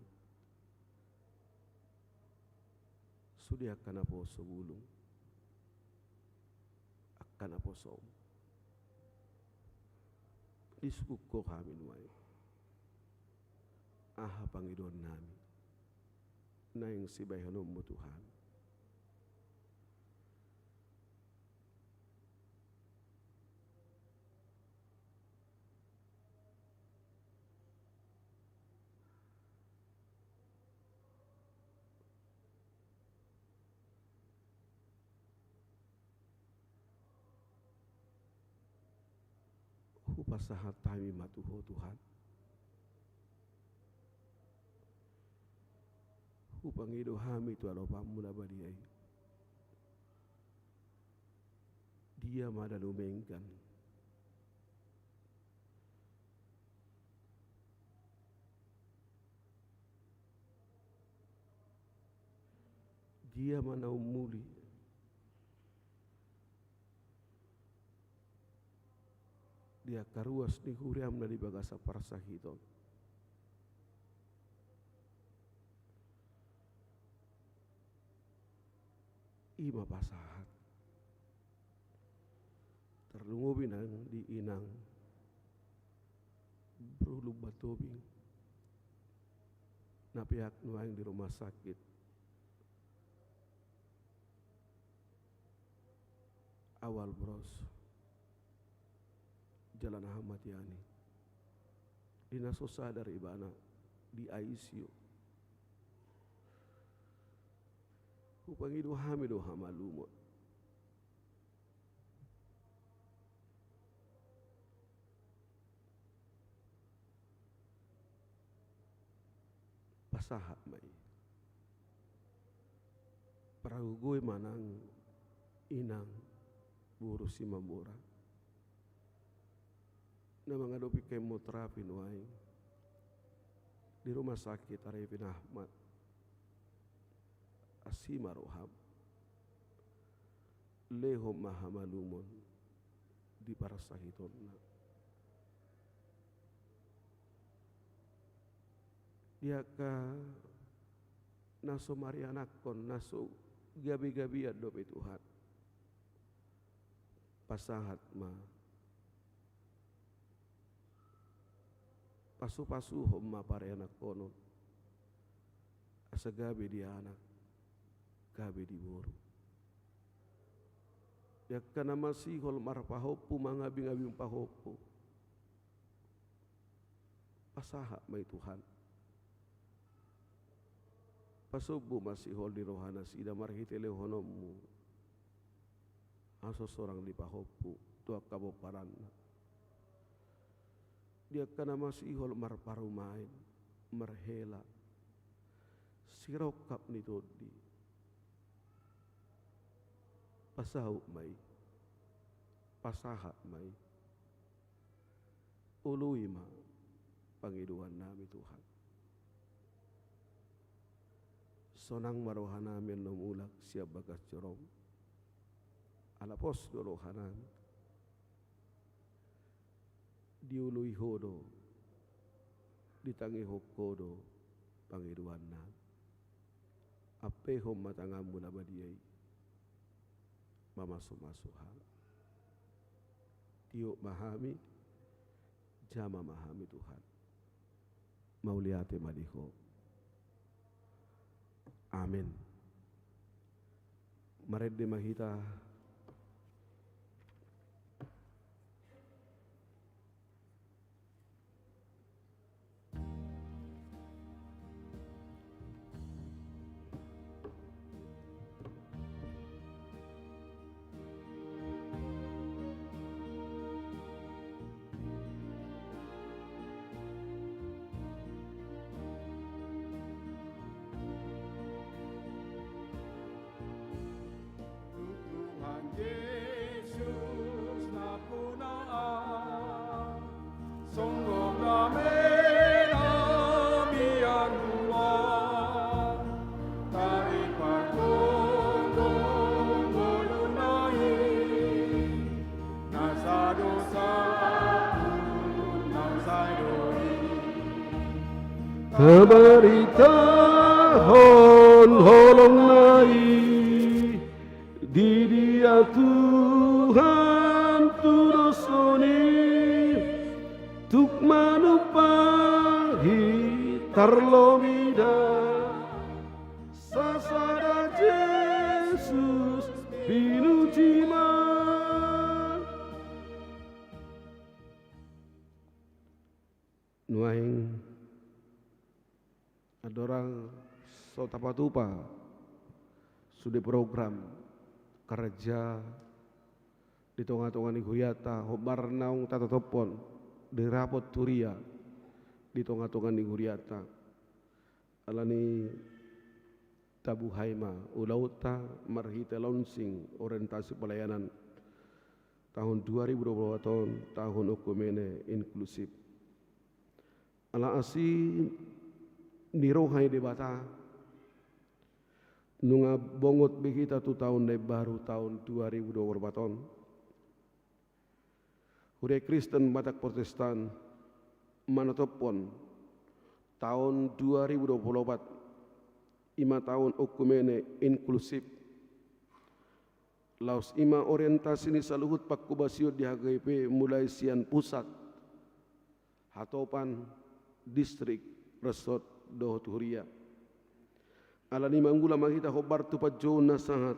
Sude angka naposo bulung, angka naposoM. Disungkun Ho hami nuaeng. Aha pangidoannami naeng sibahenonMu tu hami? Hupasahat hami ma tu Ho, Tuhan. Hupangido hami tu adopanMu na badia i. Dia ma na dumenggan Dia ma na ummuli di angka ruas ni huriam na di bagasan parsahiton. I ma pasahat. Tarlumobi nang di inang boru Lumban Tobing na peak nuaeng di rumah sakit Awal Bros Jalan Ahmad Yani, di na so sadar ibana di I C U. Hupangido hami do hamalumon. Pasahat ma i. Pargogoi ma nang inang boru Simamora na mangadopi kemoterapi nuaeng di rumah sakit Arifin Ahmad. Asi ma roham. Lehon ma hamalumon di parsahitonna. Di angka na so marianakhon, na so gabegabean dope Tuhan, pasahat ma. Pasupasuhon ma parianakhonon asa gabe di anak, gabe di boru. Di angka na masihol marpahompu, mangabingabing pahompu, pasahat ma i Tuhan. Pasombu ma sihol ni rohanasida marhite lehononmu hasosorang ni pahompu tu angka pomparanna. Di angka na masihol marparumaen, marhela, sirongkap ni tondi, pasaut ma i, pasahat ma i. Ului ma pangidoannami Tuhan. Sonang ma rohanami annon mulak sian bagas joro-Mu. Ala pos do rohanami. Diului Ho do, ditangihon Ho do pangidoannami. Ampehon ma tanganMu na badia i mamasumasu hami. Tiop ma hami, jama ma hami Tuhan. Mauliate ma di Ho. Amen. Marende ma hita. Tuhan Jesus nampuna au, songgop dame na mian hu au, taripat tonggong ngoluna i, na sadosa pun naung sai do i. Tabaritahon holongna i, di dia Tuhan tu dos on i, tuk manumpahi tarlobi da, sasada Jesus pinuji ma. Nuaeng andorang so tapatupa sude program kerja di tongatonga ni huriata, hombar naung tatatophon di rapot huria di tongatonga ni huriata. Alani tabuhai ma ulaonta marhite launching orientasi pelayanan tahun dua ribu dua puluh empat on, tahun oikumene inklusif. Ala asi ni roha ni Debata, Nunga bongot be hita tu taon na imbaru, taon dua ribu dua puluh empat on. Huria Kristen Batak Protestan manotopkon taon dua ribu dua puluh empat, i ma taon oikumene inklusif. Laos i ma orientasi ni saluhut pangkobasion di H K B P, mulai sian pusat, hatopan, distrik, resort, dohot huria. Alani i mangula ma hita hombar tu panjouon na sahat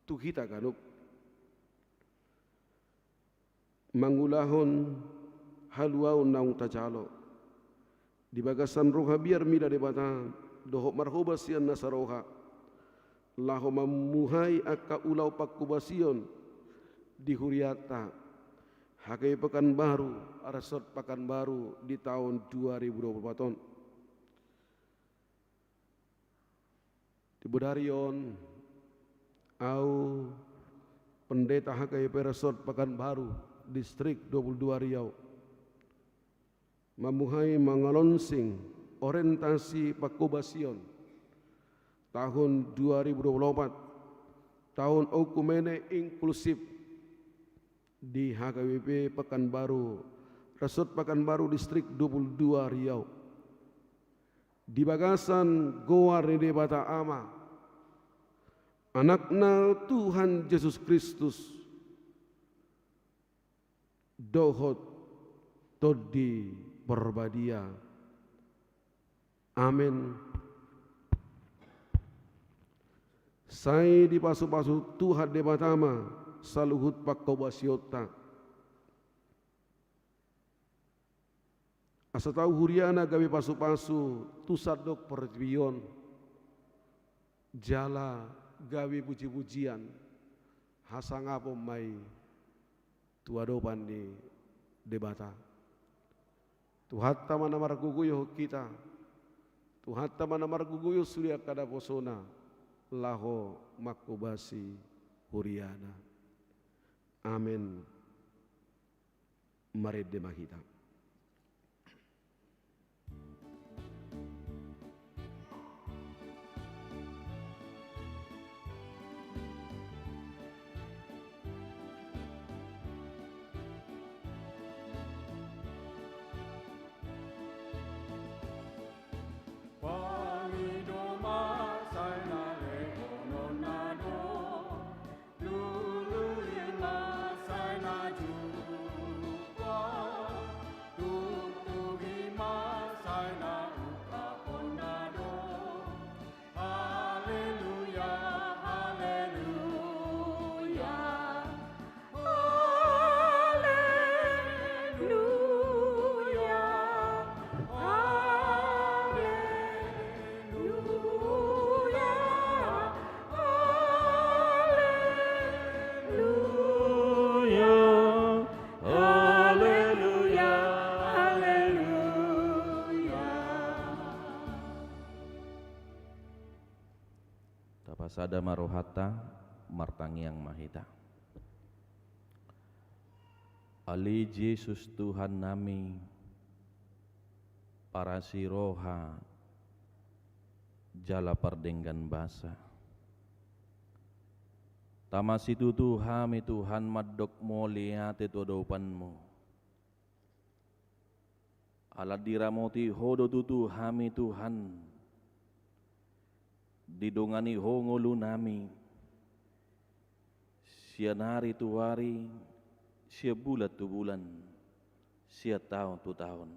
tu hita ganup, mangulahon haluaon naung tajalo di bagasan roha biar mida Debata dohot marhoba sian nasa roha, laho mamuhai angka ulaon pangkobasion di hurianta, H K B P Pekanbaru, resort Pekanbaru di taon dua ribu dua puluh empat on. Di bodari on, au, Pendeta H K B P Resort Pekanbaru, Distrik dua puluh dua Riau, mamuhai mangalonsing orientasi pangkobasion taon dua ribu dua puluh empat, taon oikumene inklusif di H K B P Pekanbaru, Resort Pekanbaru, Distrik dua puluh dua Riau. Di bagasan goar ni Debata Ama, Anakna Tuhan Jesus Kristus, dohot Tondi Porbadia. Amen. Sai dipasupasu Tuhan Debata ma saluhut pangkobasionta, asa tau huriana gabe pasupasu tu sandok portibi on, jala gabe pujipujian, hasangapon ma i tu adopan ni Debata. Tuhanta ma na margogoihon hita, Tuhanta ma na margogoihon sude angka naposona laho mangkobasi huriana. Amen. Marende ma hita. Tapasada ma rohanta, martangiang ma hita. Ale Jesus Tuhannami, parasi roha jala pardenggan basa. Tama situtu hami Tuhan mandok mauliate tu adopanMu. Ala diramoti Ho do tutu hami Tuhan, didongani Ho ngolunami, sian ari tu ari, sian bulan tu bulan, sian taon tu taon.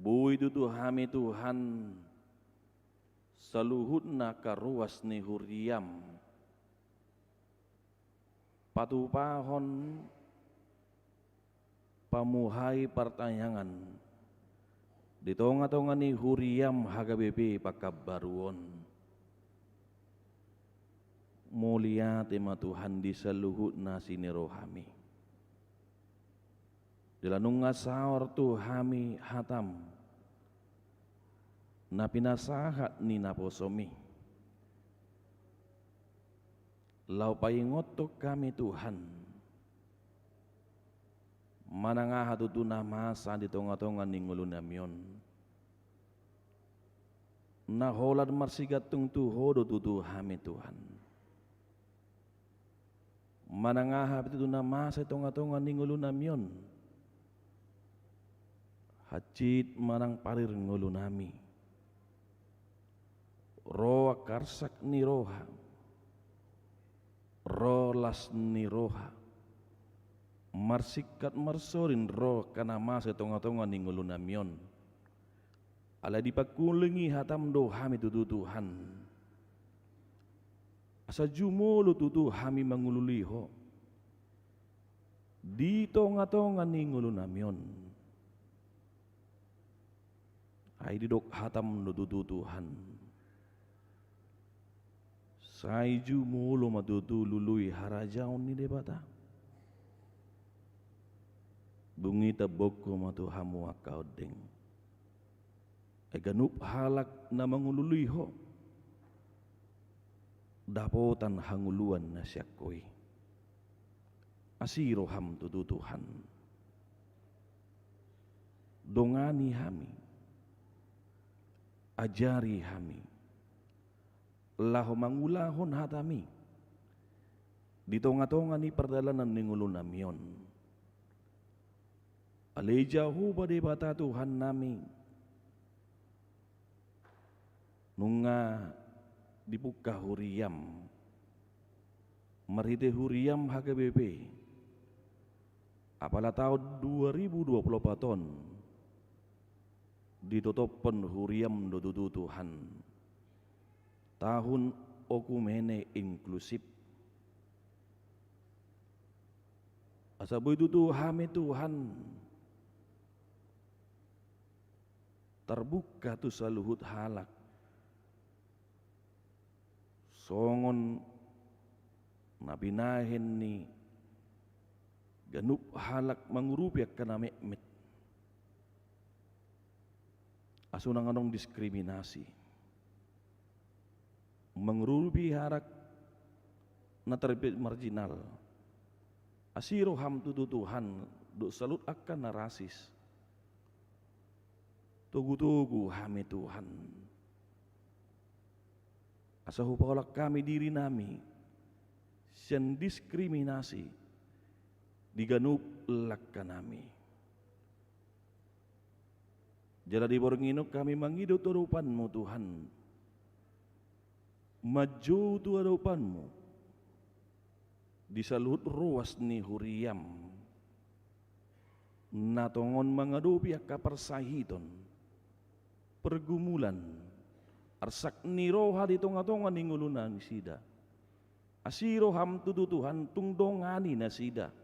Boi tutu hami Tuhan, saluhutna angka ruas ni huriaM, patupahon pamuhai partangiangan di tongatonga ni huriaM H K B P Pekanbaru on. Mauliate ma Tuhan di saluhutna asi ni rohaMi. Jala nunga saor tu hami hataM na pinasahat ni naposoMi, laho paingothon hami Tuhan, manang aha tutu na masa di tongatonga ni ngolunami on. Na holan marsigantung tu Ho do tutu hami Tuhan. Manang aha pe tutu na masa di tonga-tonga ni ngolunami on, hansit manang palir ngolunami, ro angka arsak ni roha, ro las ni roha, marsingkat marsorin ro angka na masa di tonga-tonga ni ngolunami on. Alai dipangkulingi hataM do hami tutu Tuhan, asa jumolo tutu hami mangulului Ho di tonga-tonga ni ngolunami on. Ai didok hataM do tutu Tuhan, sai jumolo ma tutu lului harajaon ni Debata. Dung i tambok Ho ma tu hamu angka ondeng. Ai ganup halak na mangulului Ho dapotan hangoluan na sian Ho i. Asi rohaM tutu Tuhan. Dongani hami, ajari hami, laho mangulahon hataMi di tonga-tonga ni pardalanan ni ngolunami on. Ale Jahowa Debata Tuhannami, nunga dipungka huriaM marhite huriaM H K B P, apala taon dua ribu dua puluh opat on ditotophon huriaM do tutu Tuhan, tahun okumene inklusif. Asa boi tutu hami Tuhan tarbuka tu saluhut halak, songon na binahen ni ganup halak mangurupi angka na metmet. Asa unang adong diskriminasi mangurupi halak na terpilih marginal. Asi rohaM tutu Tuhan dohot saluhut angka na rasis. Togu-togu hami Tuhan, asa hupaolak hami dirinami sian diskriminasi di ganup langkanami. Jala di borngin on hami mangido tu adopanMu Tuhan, manjou tu adopanMu di saluhut ruas ni huriaM, na tongon mangadopi angka parsahiton, pergumulan, arsak ni roha di tonga-tonga ni ngolu nasida. Asi rohaM tutu Tuhan, tung dongani nasida,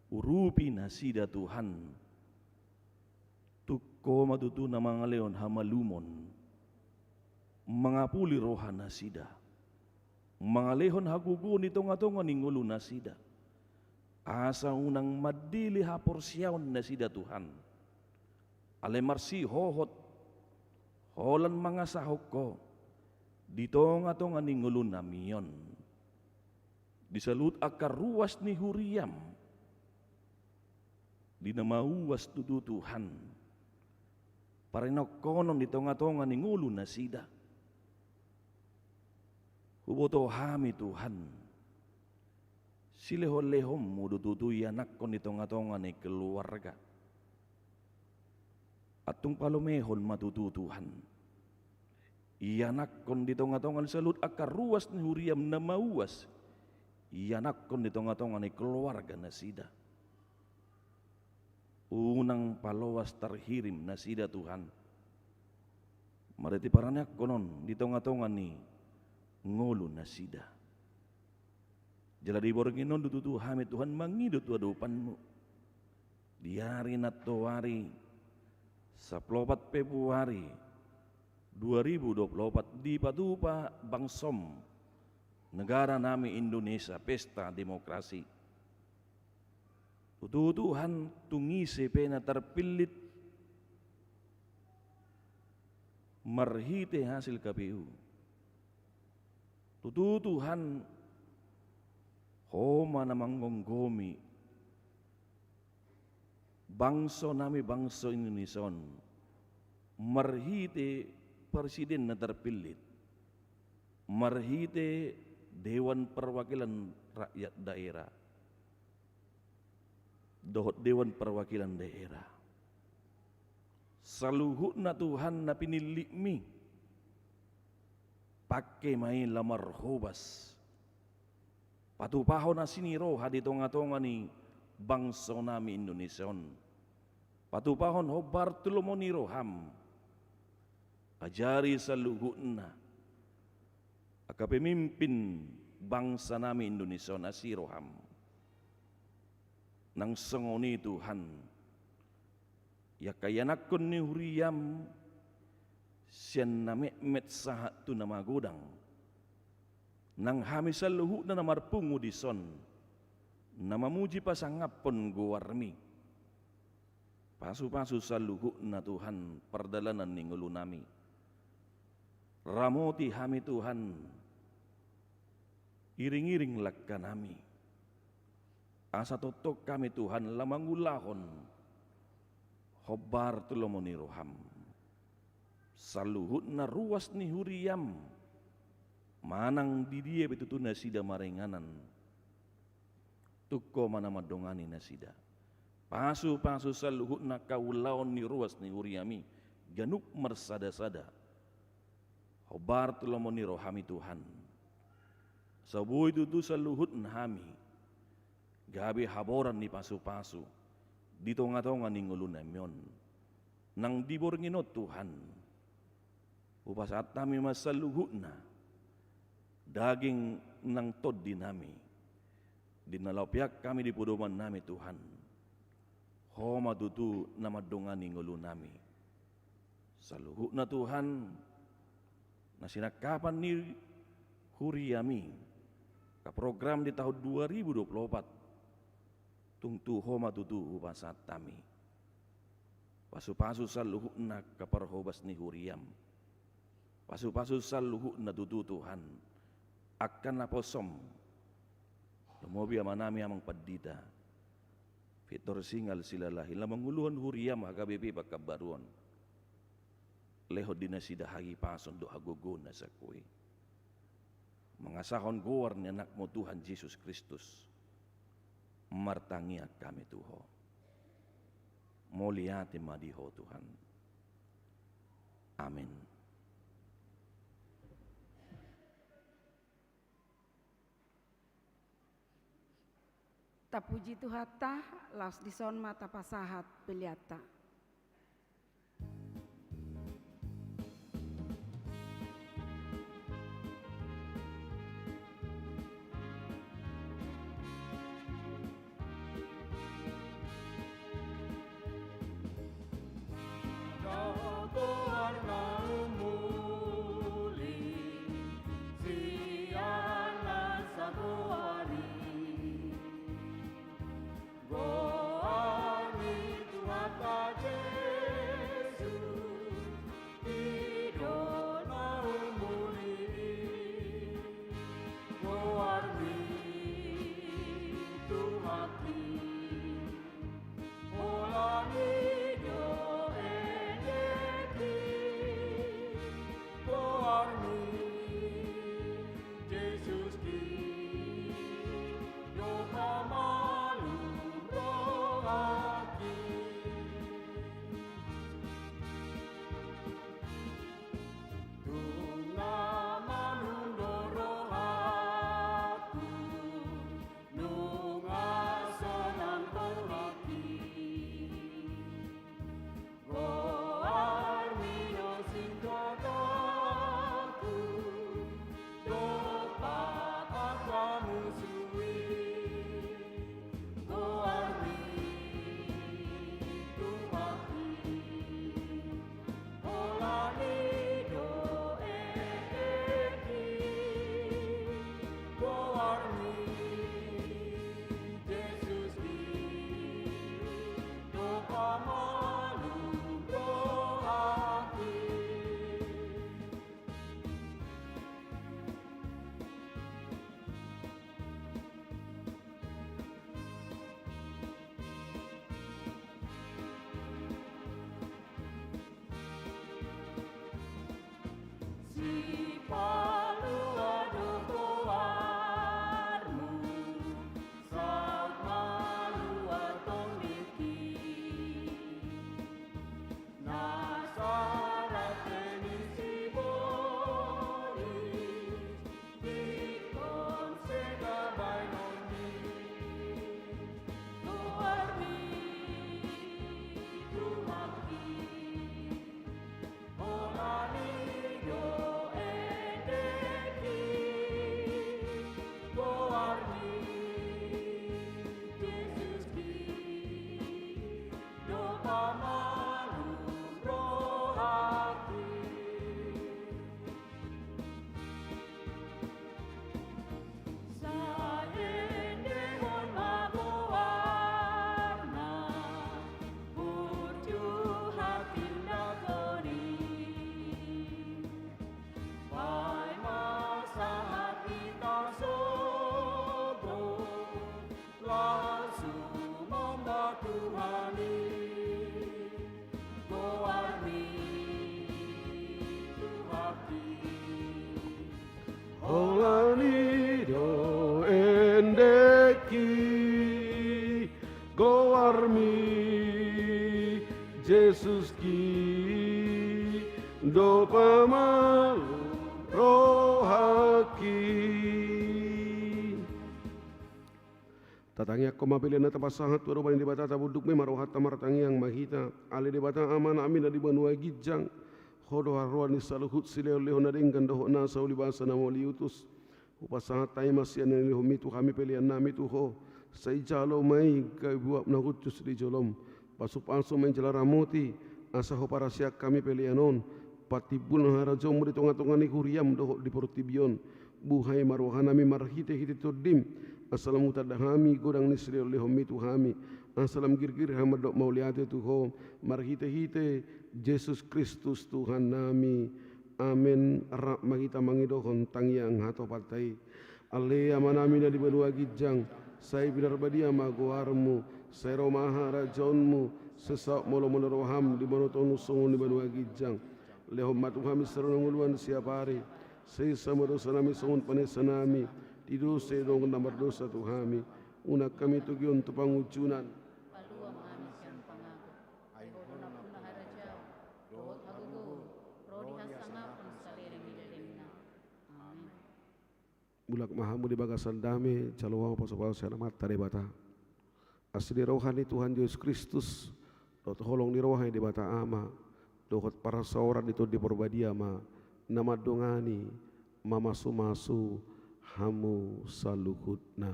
urupi nasida Tuhan. Tung Ho ma tutu na mangalehon hamalumon, mangapuli roha nasida, mangalehon hagogoon di tonga-tonga ni ngolu nasida, asa unang mandele haporseaon nasida Tuhan. Alai marsihohot holan mangasahon Ho di tonga-tonga ni ngolunami on, di saluhut angka ruas ni huriaM, di na mauas tutu Tuhan, parinangkonon di tonga-tonga ni ngolu nasida. Huboto hami Tuhan, silehon-lehonMu do tutu ianakhon di tonga-tonga ni keluarga. Antung palumehon ma tutu Tuhan, ianakhon di tonga-tonga ni saluhut angka ruas ni huriaM na mauas, ianakhon di tonga-tonga ni keluarga nasida. Unang paloas tarhirim nasida Tuhan, marhite parinangkonon di tonga-tonga ni ngolu nasida. Jala di borngin on do tutu hami Tuhan mangido tu adopanMu. Di ari nantoari, sampulu opat Februari dua ribu dua puluh opat, dipatupa bangsoM, negaranami Indonesia, pesta demokrasi. Tutu Tuhan, tung ise pe na tarpillit marhite hasil K P U. Tutu Tuhan, Ho ma na manggomgomi bangsonami, bangso Indonesia on, marhite presiden na terpilih marhite Dewan Perwakilan Rakyat Daerah dohot Dewan Perwakilan Daerah. Saluhutna Tuhan na pinillitmi, pangke ma i laho marhobas patupahon asi ni roha di tongatonga ni bangsonami Indonesia on. Patupahon hombar tu lomo ni roham. Ajari saluhutna angka pemimpin bangsanami Indonesia on asi roham. Nang songon i Tuhan, angka ianakhon ni huriam sian na metmet sahat tu na magodang. Nang hami saluhutna na marpungu dison, na mamuji pasangaphon goarmi. Pasupasu saluhutna Tuhan pardalanan ni ngolunami. Ramoti hami Tuhan, iringiring langkanami. Asa tongtong hami Tuhan laho mangulahon hombar tu lomo ni roham. Saluhutna ruas ni huriam, manang di dia pe tutu nasida maringanan, tung Ho ma na mandongani nasida. Pasupasu saluhutna angka ulaon ni ruas ni huriami ganup marsadasada. Hombar tu lomo ni rohami Tuhan. Asa boi tutu saluhutna hami gabe haboran ni pasupasu di tongatonga ni ngolunami on. Nang di borngin on Tuhan, hupasahat hami ma saluhutna daging nang tondinami di na laho peak hami di podomannami Tuhan. Ho ma tutu na mandongani ngolunami. Saluhutna Tuhan, na sinangkapan ni huriami angka program di tahun dua ribu dua puluh opat, tung tu Ho ma tutu hupasahat hami. Pasupasu saluhutna angka parhobas ni huriam. Pasupasu saluhutna tutu Tuhan angka naposom. Lumobi amanami Amang Pandita Victor Singal Silalahi, na manguluhon huriam H K B P Pekanbaru on. Lehon di nasida hahipason dohot hagogoon na sangkui. Mangasahon goar ni Anakmu Tuhan Jesus Kristus, martangiang hami tu Ho. Mauliate ma di Ho Tuhan. Amin. Tapuji Tuhanta, laos dison ma tapasahat peleanta. Goar na umuli sian na sagoari. Goar ni Tuhanta Dipalua do goarmu, saut malua tong dengki. Na salate ni sibolis, ingkon sega baenonmi. Goarmi tu hami. Holan i do endekki, goarmi Jesuski, do pamalum rohangki. Sai endehon ma goarna, burju hatindangkon i. Paima sahat hita sogot, laos sumamba Tuhan i. Goarmi tu hami. Holan i do endekki, goarmi Jesuski, do pamalum rohangki. Tatangiangkon ma pelean na tapasahat tu adopan ni Debata, tabonduk ma i ma rohanta, martangiang ma hita. Ale Debata Amanami na di banua ginjang, Ho do haroroan ni saluhut silehonlehon na denggan dohot nasa ulibasa na mauliutus. Hupasahat hami ma sian na nilehonmi tu hami peleannami tu Ho. Sai jalo ma i gabe uap na hushus di jolom. Pasupasu ma i jala ramoti, asa huparhaseang hami pelean on patimbulhon harajaonmu di tongatonga ni huriam dohot di portibi on. Buhai ma rohanami marhitehite Tondim, asa lam hutanda hami godang ni silehonlehonmi tu hami, asa lam girgir hami mandok mauliate tu Ho, marhitehite Jesus Kristus Tuhannami. Amen. Rap ma hita mangidohon tangiang hatopanta i. Ale Amanami na di banua ginjang, sai pinarbadia ma goarmu, sai ro ma harajaonmu, sai saut ma lomo ni roham di banua tonga on songon na di banua ginjang. Lehon ma tu hami sadari on hangoluan siapari, sesa ma dosanami songon panesanami di dosa ni dongan na mardosa tu hami. Unang hami togihon tu pangunjunan. Palua ma hami sian pangago. Ai Ho do nampuna harajaon dohot hagogoon ro di hasangapon saleleng ni lelengna. Amen. Mulak ma hamu di bagasan dame, jalo hamu pasupasu sian Amanta Debata. Asi ni roha ni Tuhan Jesus Kristus, dohot holong ni roha ni Debata Ama, dohot parsaoran ni Tondi Porbadia ma na mandongani, mamasumasu hamu saluhutna.